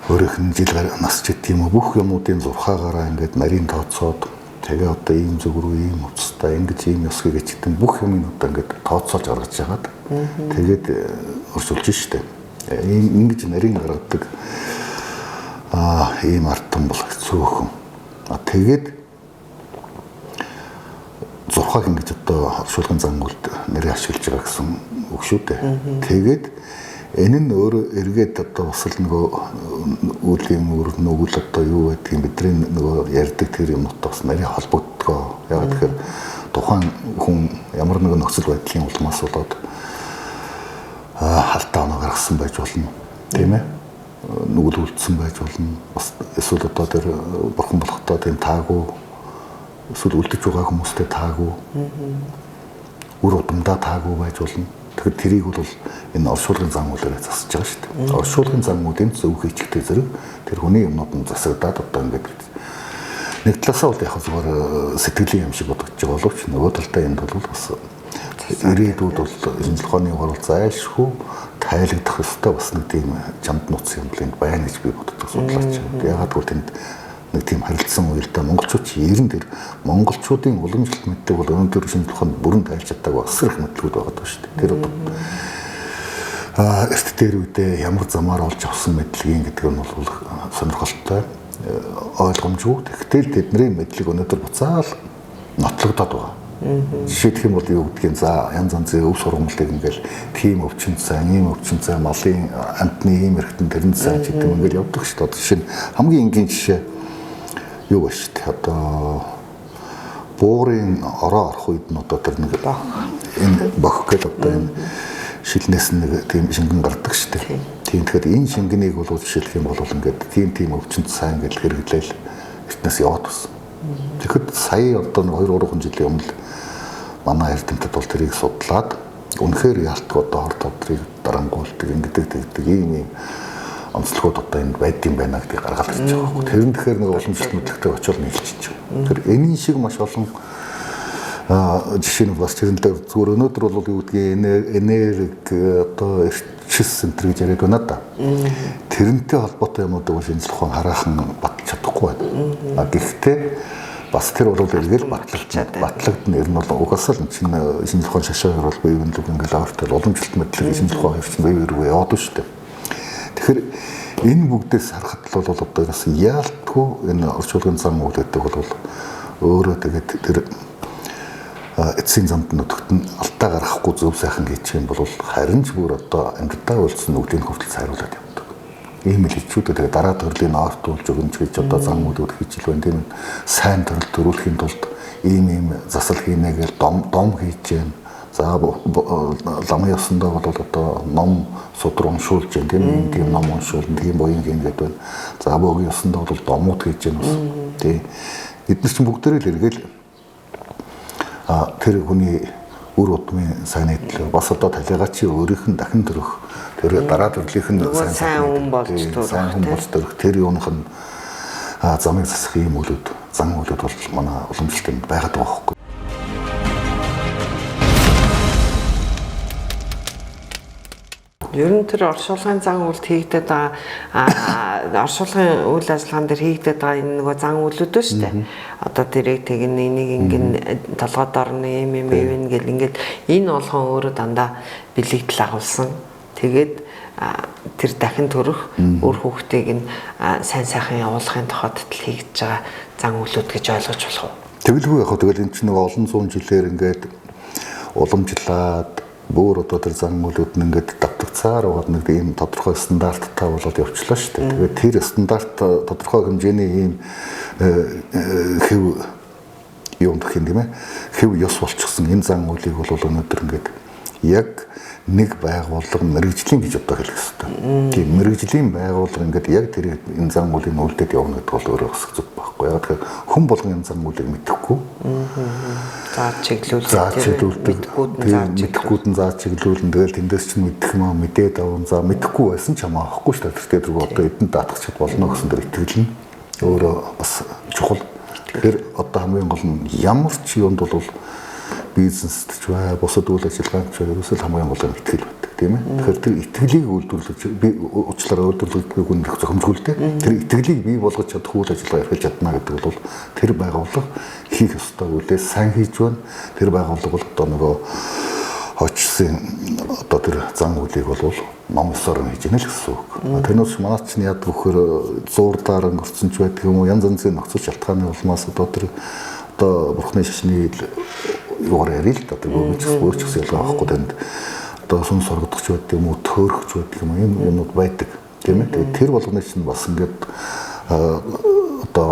өөрийнх нь жил нас ч гэдэг юм уу бүх юмнуудын зурхаагаараа ингээд нарийн тооцоод тэгээ одоо ийм зүг рүү ийм уцтай ингэж ийм ёс гэж гэдэг бүх юмыг одоо ингээд тооцоолж гаргаж яагаад тэгээд оршуулж штэ. Ийм ингэж нарийн гаргадаг ийм ардхан бол цөөхөн. А тэгээд зурхааг ингэж одоо оршуулгын зан үйлд нэрээ ашиглаж байгаа гэсэн үг шүү дээ. Тэгээд энэ нь өөрөө эргээд одоо бас л нөгөө үүлийн үр нүгэл одоо юу гэдгийг бидний нөгөө ярьдаг тэр юмнуудтай бас нарийн холбогддгоо. Яг тэгэхээр тухайн хүн ямар нэгэн нөхцөл байдлын улмаас болоод халтаа оноо гаргасан байж болно. Тийм ээ. Нүгэл үлдсэн байж болно. Бас эсвэл одоо тэр бурхан болохдоо тийм таагүй эсвэл үлдэж байгаа хүмүүстэй таагүй. Үр удамдаа таагүй байж болно. Тэгэхээр тэрийг бол энэ оршуулгын зан үйлээр засаж байгаа шүү дээ. Оршуулгын зан үйлийн зөв хийчихтэй зэрэг тэр хүний юмнууд нь засагдаад одоо ингээд нэг талаасаа бол яг зүгээр сэтгэлийн юм шиг бодогдож байгаа боловч нөгөө талдаа энд бол бас ирээдүйд бол шинжлэх ухааны бол зайлшгүй тайлагдах ёстой бас нэг тийм чамд нууц юм л энд байна гэж би боддог судлаач. Ягаад гэвэл тэнд нэг тийм харилцсан үедээ монголчууд чи ерэн тэр монголчуудын уламжлалт мэдлэг бол өнөөдөр шинжлэх ухаанд бүрэн тайлж чадаагүй асар их мэдлэгүүд байгаа даа шүү дээ. Тэр одоо эрт дээр үедээ ямар замаар олж авсан мэдлэгийн гэдэг нь бол сонирхолтой ойлгомжгүй. Тэгтэл тэдний мэдлэг өнөөдөр буцаал нотлогдоод байгаа. Жишээлх юм бол юу гэдгийг за янз янзын өв сургамлыг ингээл тийм өвчин цай, ийм өвчин цай, малын амтны ийм эргэтэн тэрэн цай гэдэг юм ингээл явдаг шүү дээ. Жишээ нь хамгийн энгийн жишээ юу ба шүү дээ. Одоо буурын ороо орох үед нь одоо тэр нэг энэ бох гэл одоо энэ шилнээс нэг тийм шингэн гардаг шүү дээ. Тийм тэгэхээр энэ шингэнийг бол жишээлх юм бол ингээд тийм өвчин цай ингээл хэрэглээл эртнээс яваад байсан. Тэгэхэд сая одоо нэг 2 3 жилийн өмнө манай эрдэмтэд бол тэрийг судлаад үнэхээр ялтгүй одоо хор тодрыг дарангуйлдаг ингэдэг тэгдэг ийм онцлогууд одоо энд байдсан байна гэдгийг гаргаад ирж байгаа байхгүй. Тэр нь тэгэхээр нэг уламжлалт мэдлэгтэй очиод нийлчихэж байгаа. Тэр энийн шиг маш олон жишээ нь бас тэрэн дээр зүгээр өнөөдөр бол юу гэдгийг энерги одоо эрчис центр гэж яриад байна да. Тэрнтэй холбоотой юмнуудыг шинжлэх ухаан хараахан баталж чадахгүй байна. А гэхдээ бас тэр бол эргээл батлагдана. Ер нь бол угаасаа л чинь шинжлэх ухаан шашаа бол бие биенлэг ингээл ойртол уламжлалт мэдлэг шинжлэх ухаан хоёр чинь бие рүү яваад шүү дээ. Тэгэхээр энэ бүгдээс харахад л бол одоо бас яалтгүй энэ орчуулгын зан үйл гэдэг бол өөрөө тэгээд тэр эцсийн замд нүдэгт нь алдаа гаргахгүй зөв сайхан хийчих юм бол харин ч бүр одоо амьдтай уулзсан нүглийн хүртэл сайруулад явдаг. Ийм л хэцүү дээ. Тэгээд дараа төрлийн ортуулж өгнө гэж одоо зан үйлүүд хийж л байна. Тийм ээ. Сайн төрөл төрүүлэхийн тулд ийм ийм засал хийнэ гэж дом хийж जैन. За ламын ёсондоо бол одоо ном судар уншуулж байна тийм ээ. Тийм ном уншуулна, тийм буян хийн гэдэг байна. За бөөгийн ёсондоо бол домууд хийж байна бас. Тийм. Эдгээр чинь бүгдээрээ л эргээл тэр хүний үр удмын сайн нийтлэл бас одоо талигаачийн өөрийнх нь дахин төрөх тэр дараа төрлийнх нь сайн хүн болж төрөх, сайн хүн болж төрөх тэр юуных нь замыг засах ийм үлүүд, зан үлүүд бол манай уламжлалт байгаад байгаа байхгүй. Ер нь тэр оршуулгын зан үйлд хийгдээд байгаа оршуулгын үйл ажиллагаан дээр хийгдээд байгаа энэ нөгөө зан үйлүүд шүү дээ. Одоо тэрийг тэгнэ, энийг ингэн толгойд орно, юм юм юм гэл ингээд энэ болгон өөрөө дандаа бэлэгдэл агуулсан. Тэгээд тэр дахин төрөх үр хүүхдийг нь сайн сайхан явуулахын тохиолдолд хийгдэж байгаа зан үйлүүд гэж ойлгож болох уу? Тэгэлгүй яг тэгэл энэ чинь нөгөө олон зуун жилээр ингээд уламжлаад бүр одоо тэр зан үйлүүд нь ингээд давтагцаар байгаад нэг ийм тодорхой стандарттай болоод явчлаа шүү дээ. Тэгээд тэр стандарт тодорхой хэмжээний ийм хэв юм гэх юм тийм ээ. Хэв ёс болчихсон энэ зан үйлийг бол өнөөдөр ингээд яг нэг байгууллага мэргэжлийн гэж одоо хэлэх ёстой. Тийм мэргэжлийн байгууллага ингээд яг тэр энэ зан үйлийг үлдээд явна гэдэг бол өөрөө бас зүг байхгүй. Яг тэгэхээр хүн болгон энэ зан үйлийг мэдэхгүй. Заа чиглүүлдэг, мэдэхгүйд нь заа чиглүүлнэ. Тэгэл тэндээс чинь мэдэх юм аа мэдээд аван за мэдэхгүй байсан ч хамаа авахгүй шүү дээ. Тэр тэр одоо эдэнд даатгах болно гэсэн тэр итгэл нь өөрөө бас чухал. Тэгэхээр одоо хамгийн гол нь ямар ч юунд бол бизнест ч бай, бусад үйл ажиллагаанд ч бай, ерөөсөө хамгийн гол нь итгэл байдаг, тийм ээ. Тэгэхээр тэр итгэлийг үйлдвэрлэж би уучлаарай үйлдвэрлэгдэх үн их зохимжгүй л дээ. Тэр итгэлийг бий болгож чадах үйл ажиллагаа эрхэлж чадна гэдэг бол тэр байгууллага хийх ёстой үйлээ сайн хийж байна. Тэр байгууллага бол одоо нөгөө очсон одоо тэр зан үйлийг бол ном ёсоор нь хийж гэнэ л гэсэн үг. Тэрнээс манайч чинь яадаг вөхөр зуурдаар өнгөрцөн ч байдаг юм уу, янз янзын нөхцөл шалтгааны улмаас одоо тэр одоо бурхны шашны юугаар ярил л да тэр өөрч гэсэн ялгаа байхгүй танд одоо сүнс оргодох ч байдаг юм уу, төөрөх ч байдаг юм уу, юм юмнууд байдаг тийм ээ. Тэгээд тэр болгоны чинь бас ингээд одоо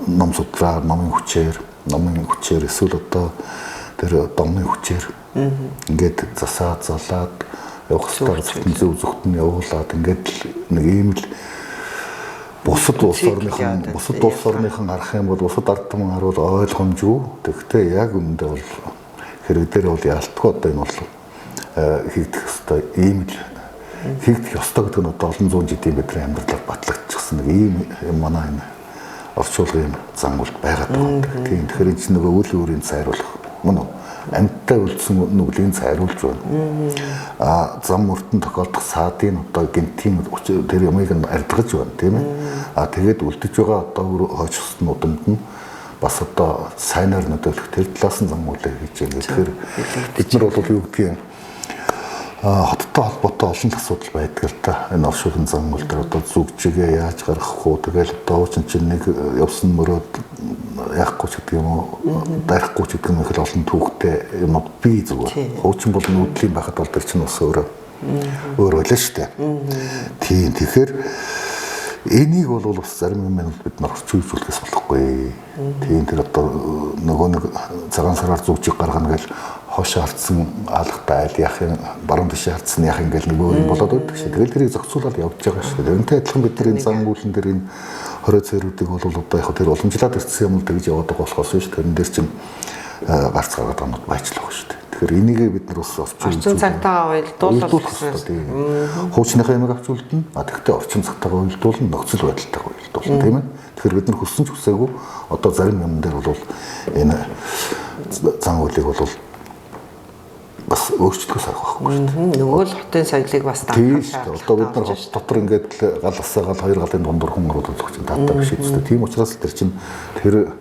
ном судраар, номын хүчээр эсвэл одоо тэр домны хүчээр ингээд засаад залаад явах хэрэгтэй зөв зөвхт нь явуулаад ингээд нэг ийм л бусад улс орныхан харах юм бол бусад ард түмэн харуул ойлгомжгүй. Тэгэхдээ яг үүндээ бол хэрэг дээр бол ялтгүй одоо энэ бол хийгдэх ёстой ийм л хийгдэх ёстой гэдэг нь одоо олон зуун жилийн бидний амьдралаар батлагдчихсан нэг ийм юм манай энэ орчуулгын зан үйл байгаад байгаа. Тийм тэгэхээр энэ чинь нөгөө үйл өөрийн цайруулах мөн үү? Амьттай үлдсэн нүглийн цайруулж байна. А зам мөртөн тохиолдох саадын одоо гинтийн тэр юмыг нь арилгаж байна, тийм ээ. А тэгээд үлдэж байгаа одоо хойч удамд нь бас одоо сайнаар нөлөөлөх тэр талаас нь зам үлээ хийж байна. Тэгэхээр бид нар бол юу гэдгийг хоттой холбоотой олон л асуудал байдаг л та. Энэ оршуулгын зан үйл дээр одоо зүгжигээ яаж гаргах уу? Тэгэл одоо уучин чинь нэг явсан мөрөөд яахгүй ч гэдэг юм уу, дайрахгүй ч гэдэг юм их л олон түүхтэй юмнууд бий зүгээр. Хуучин бол нүүдлийн байхад бол тэр чинь бас өөрөө өөр байлаа шүү дээ. Тийм тэгэхээр энийг бол бас зарим юм бид нар орчин үечлэхээс болохгүй. Тийм тэр одоо нөгөө нэг цагаан сараар зүгжиг гаргана гэж хойш алдсан алгатай айл яах юм, баруун тишээ алдсан яах юм гэл нөгөө юм болоод байдаг шээ. Тэгэл тэрийг зохицуулаад явж байгаа шүү дээ. Энтэй адилхан бид нар энэ зан үйлэн дээр энэ 20 цэрүүдийг бол одоо яг тэр уламжлаад ирсэн юм л тэгж яваад байгаа болохоос биш. Тэрэн дээр чинь гарц гаргаад байгаа юмуд баяжлах шүү дээ. Тэгэхээр энийгээ бид нар бас орчин цагтаагаа уялдуулах хэрэгтэй. Хуучныхаа ямиг авч үлдэнэ. А тэгвэл орчин цагтаагаа уялдуулна, нөхцөл байдалтайгаа уялдуулна, тийм ээ. Тэгэхээр бид нар хүссэн ч хүсээгүй одоо зарим юм дээр бол энэ зан үйлийг бол бас өөрчлөхөөс арга байхгүй шүү дээ. Нөгөө л хотын соёлыг бас даах шаардлага. Одоо бид нар хот дотор ингээд гал асаагаал хоёр галын дундуур хүн оруулах чинь таатай биш үү? Тийм учраас тэр чинь тэр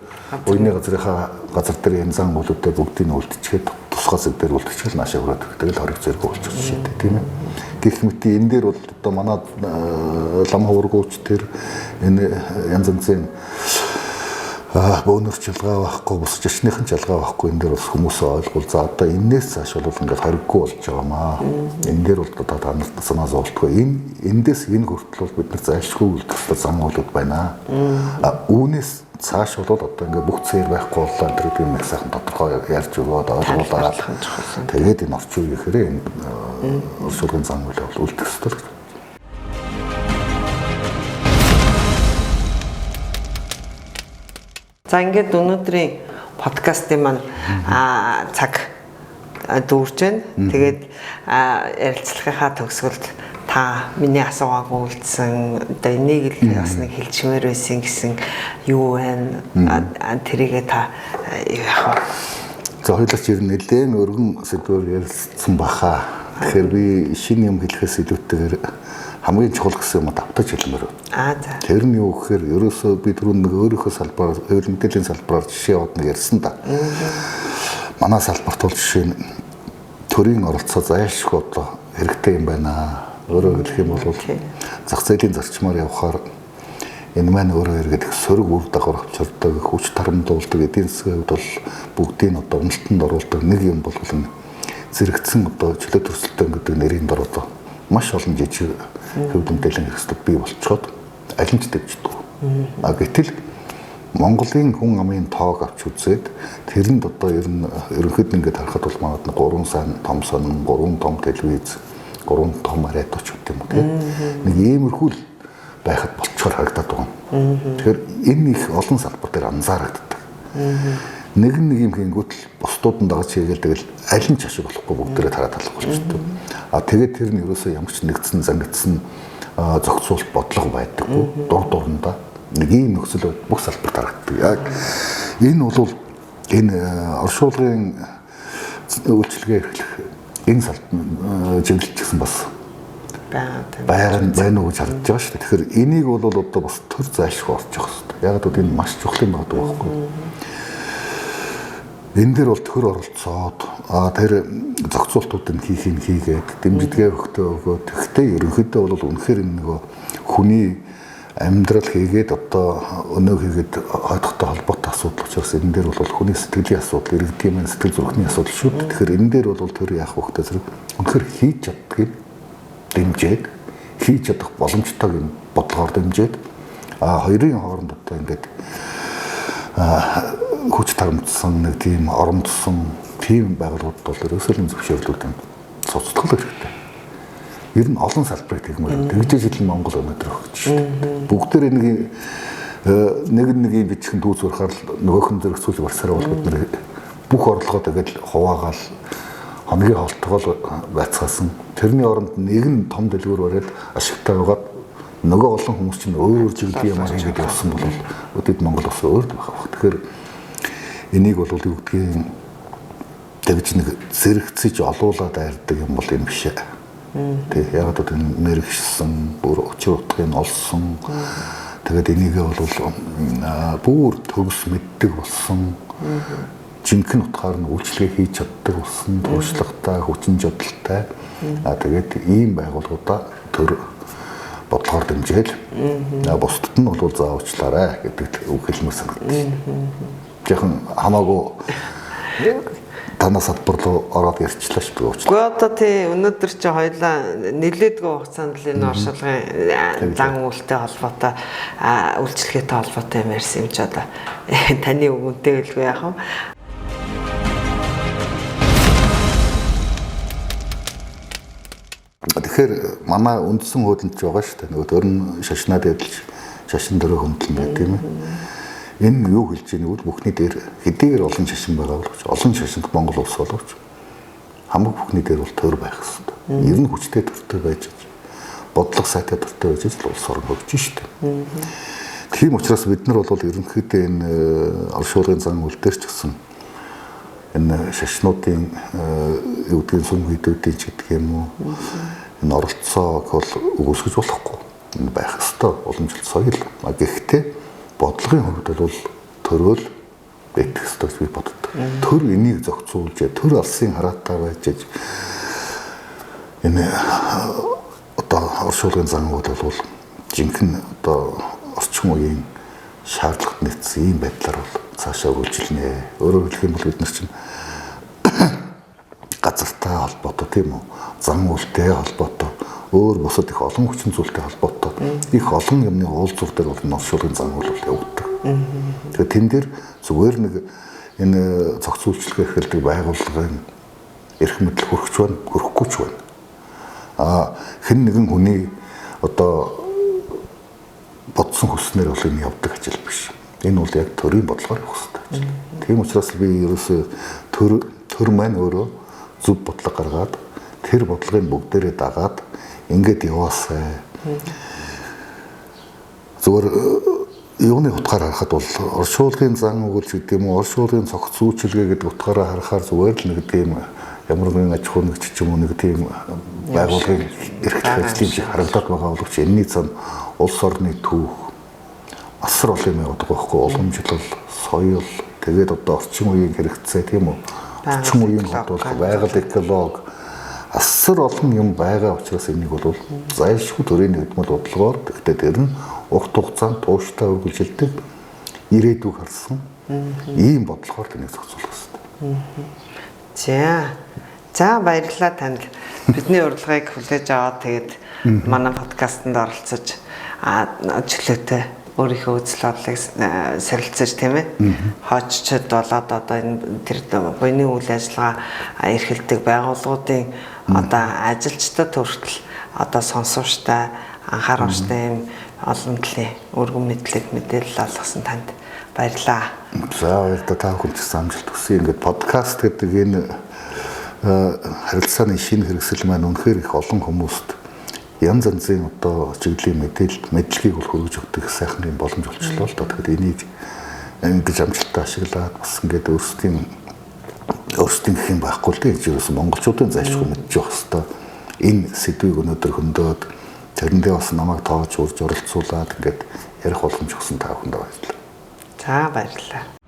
уйны газрынхаа газар дээр энэ зан үйлүүдээ бүгдийг нь үлдчихэд тусгай зэг дээр үлдчихэл наашаа өрөөд тэгэл хориг зэрэг болчих жишээтэй, тийм ээ. Гэх мэт энэ дээр бол одоо манай лам хуврагууч тэр энэ янз янзын бөөнөрч ялгаа байхгүй, бус жишнийхэн ч ялгаа байхгүй энэ дээр бас хүмүүсээ ойлгуул. За одоо энээс цааш бол ингээд хориггүй болж байгаамаа. Энэ дээр бол одоо та нарт санаа зовлтгүй. Энэ эндээс энэ хүртэл бол бид нар зайлшгүй үлдэх ёстой зан үйлүүд байна. А үүнээс Цааш бол одоо ингээ бүх цээр байхгүй боллоо энэ гэдэг юм их сайхан тодорхой ярьж өгөөд ойлгуулаад тэгээд энэ орчин үеийнхээ энэ оршуулгын зан үйл бол үлдэх ёстой л гэж. За ингээд өнөөдрийн подкастын маань цаг дүүрж байна. Тэгээд ярилцлагынхаа төгсгөлд та миний асуугаагүй үлдсэн одоо энийг л бас нэг хэлчмээр байсан гэсэн юу байна? Тэрийгээ та юу яах вэ? За хоёулаа ч ер нь нэлээд өргөн сэдвээр ярилцсан баха. Тэгэхээр би шинэ юм хэлэхээс илүүтэйгээр хамгийн чухал гэсэн юм давтаж хэлмээр байна. Аа за. Тэр нь юу гэхээр ерөөсөө би түрүүн нэг өөрийнхөө салбараар хэвлэл мэдээллийн салбараар жишээ яваад нэг ярьсан да. Манай салбарт бол жишээ нь төрийн оролцоо зайлшгүй одоо хэрэгтэй юм байна. Өөрөөр хэлэх юм бол зах зээлийн зарчмаар явхаар энэ маань өөрөө эргээд их сөрөг үр дагавар авчирдаг, хүч тарамдуулдаг, эдийн засгийн хувьд бол бүгдийг одоо уналтанд оруулдаг нэг юм бол энэ зэрэгцэн одоо чөлөө төрсөлтөн гэдэг нэрийн дор одоо маш олон жижиг хэвлэл мэдээллийн хэрэгслүүд бий болцоход аль нь ч дэвждэг. А гэтэл Монголын хүн амын тоог авч үзээд тэрэнд одоо ер нь ерөнхийд ингээд харахад бол манад 3 сайн том сонин, 3 том телевиз, 3 том радио ч гэдэг юм уу тийм. Нэг иймэрхүү л байхад болцохоор харагдаад байгаа. Тэгэхээр энэ их олон салбар дээр анзаарагддаг. Нэг нэг юм хийнгүүт л бусдууд нь дагаж хийгээл тэгэл аль нь ч ашиг болохгүй бүгдээрээ тараад алах болчихдог. А тэгээд тэр нь ерөөсөө ямар ч нэгдсэн зангидсан зохицуулт бодлого байдаггүй. Дур дурандаа нэг ийм нөхцөл бүх салбарт харагддаг. Яг энэ бол энэ оршуулгын үйлчилгээ эрхлэх энэ салбар чиглэл ч гэсэн бас байна уу гэж харагдаж байгаа шүү дээ. Тэгэхээр энийг бол одоо бас төр зайлшгүй орчих хэрэгтэй. Яг гэвэл энэ маш чухал юм байдаг байхгүй юу? Энэ дээр бол төр оролцоод тэр зохицуултуудыг хийхийг хийгээд дэмжлэгээ өгтөө өгөө. Тэгвэл ерөнхийдөө бол үнэхээр энэ нөгөө хүний амьдрал хийгээд одоо өнөө хийгээд хойдохтой холбоотой асуудал учраас энэ дээр бол хүний сэтгэлийн асуудал, иргэдийн маань сэтгэл зүрхний асуудал шүү дээ. Тэгэхээр энэ дээр бол төр яах вэ гэхээр үнэхээр хийж чаддгийг дэмжиж, хийж чадах боломжтойг юм бодлогоор дэмжиж, хоёрын хооронд одоо ингээд хүч тарамдсан нэг тийм оромдсон тийм байгууллагууд бол ерөөсөө л зөвшөөрлүүд юм цуцлах хэрэгтэй. Ер нь олон салбарыг тэгмээр тэгжээж хэл Монгол өнөөдөр өгч шүү дээ. Бүгдээр нэг нэг юм бичихэн дүүц урахаар л нөгөөх нь зэрэгцүүлж барсараа бол бид нэр бүх орлогоо тэгэл хуваагаал хоногийн холтгоол байцгаасан. Тэрний оронд нэг нь том дэлгүүр бариад ашигтай байгаад нөгөө олон хүмүүс чинь өөр өөр чиглэлийн юм хийгээд явсан бол өдөд Монгол бас өөр байх байх. Тэгэхээр энийг бол юу гэдгийг тэгж нэг зэрэгцэж олуулаад айрдаг юм бол энэ биш ээ. Тэг яг одоо энэ мэрэгшсэн, бүр учир утгыг олсон. Тэгээд энийгээ бол бүр төгс мэддэг болсон. Жинхэнэ утгаар нь үйлчлэгээ хийж чаддаг болсон, туршлагатай, хүчин чадалтай. Тэгээд ийм байгууллагуудаа төр бодлогоор дэмжээл. Бусдад нь бол заавчлаарай гэдэг үг хэлмээр санагдаж. Жаахан хамаагүй танаас салбар руу ороод ярьчлаа шүү дээ. Гэхдээ одоо тий өнөөдөр чи хоёлаа нэлээдгүй хугацаанд л энэ оршуулгын зан үйлтэй холбоотой үйлчлэгээтэй холбоотой юм ярьсан юм чи одоо таны үгэнтэй хэлгүй яах вэ? Тэгэхээр манай үндсэн хуулинд ч байгаа шүү дээ. Нөгөө төр нь шашнаа дэвдэлж шашин дөрөө хөндлөн гэдэг юм. Энэ юу хэлж байгааг нь бүхний дээр хэдийгээр олон шашин байгаа боловч олон шашинт Монгол улс боловч хамаг бүхний дээр бол төр байх ёстой. Ер нь хүчтэй төртэй байж бодлого сайтай төртэй байж л улс орн хөгжин шүү дээ. Тийм учраас бид нар бол ерөнхийдөө энэ оршуулгын зан үйл дээр ч гэсэн энэ шашнуудын юу гэдгийг сүм хийдүүдийн ч гэдэг юм уу энэ оролцоог бол үгүйсгэж болохгүй. Энэ байх ёстой уламжлалт соёл. Гэхдээ бодлогын хувьд бол төрөөл байх ёстой гэж би боддог. Төр энийг зохицуулж, төр алсын хараатай байж энэ одоо оршуулгын зан үйл бол жинхэнэ одоо орчин үеийн шаардлагат нийцсэн ийм байдлаар бол цаашаа үргэлжилнэ. Өөрөөр хэлэх юм бол бид нар чинь газартай холбоотой тийм үү? Зан үйлтэй холбоотой, өөр бусад их олон хүчин зүйлтэй холбоотой их олон юмны уулзвар дээр бол оршуулгын зан үйл бол явагддаг. Тэгэхээр тэн дээр зүгээр нэг энэ цогц үйлчилгээ эрхэлдэг байгууллагын эрх мэдэл хөрөх байна, хөрөхгүй ч байна. Хэн нэгэн хүний одоо бодсон хүснээр бол энэ явдаг ажил биш. Энэ бол яг төрийн бодлогоор явах хэрэгтэй ажил. Тийм учраас би ерөөсөө төр маань өөрөө зөв бодлого гаргаад тэр бодлогыг бүгдээрээ дагаад ингээд яваасай. Зүгээр юуны утгаар харахад бол оршуулгын зан өгүүлж гэдэг юм уу, оршуулгын цогц үйлчилгээ гэдэг утгаараа харахаар зүгээр л нэг тийм ямар нэгэн аж ахуй нэгж ч юм уу нэг тийм байгууллагын эрхлэх ажлын шиг харагдаад байгаа боловч энэний цаана улс орны түүх асар олон юм явдаг байхгүй, уламжлал, соёл, тэгээд одоо орчин үеийн хэрэгцээ тийм үү, орчин үеийн бодлого, байгаль экологи асар олон юм байгаа учраас энийг бол зайлшгүй төрийн нэгдмэл бодлогоор, гэхдээ тэр нь урт хугацаанд тууштай үргэлжилдэг ирээдүйг харсан ийм бодлогоор тэнийг зохицуулах хэрэгтэй. За баярлалаа танд. Бидний урилгыг хүлээж аваад тэгээд манай подкастэнд оролцож чөлөөтэй өөрийнхөө үзэл бодлыг сарилцаж тийм ээ хооччод болоод одоо энэ тэр буйны үйл ажиллагаа эрхэлдэг байгууллагуудын одоо ажилчдад хүртэл одоо сонсууштай анхааруулжтай юм олон талын өргөн мэдлэг мэдээлэл олгосон танд баярлалаа. За баярлалаа, та бүхэн ч гэсэн амжилт хүсье. Ингээд подкаст гэдэг энэ харилцааны шинэ хэрэгсэл маань үнэхээр их олон хүмүүст янз янзын одоо чиглэлийн мэдээлэл мэдлэгийг бол хүргэж өгдөг сайхан юм боломж болчихлоо л доо. Тэгэхээр энийг ингэж амжилттай ашиглаад бас ингээд өөрсдийн гэх юм байхгүй л дээ. Энэ чинь монголчуудын зайлшгүй мэдчих явах хэвээр энэ сэдвийг өнөөдөр хөндөд тэрэндээ бас намайг тоож урьж оролцуулаад ингээд ярих боломж өгсөн та бүхэндээ баярлалаа. За баярлалаа.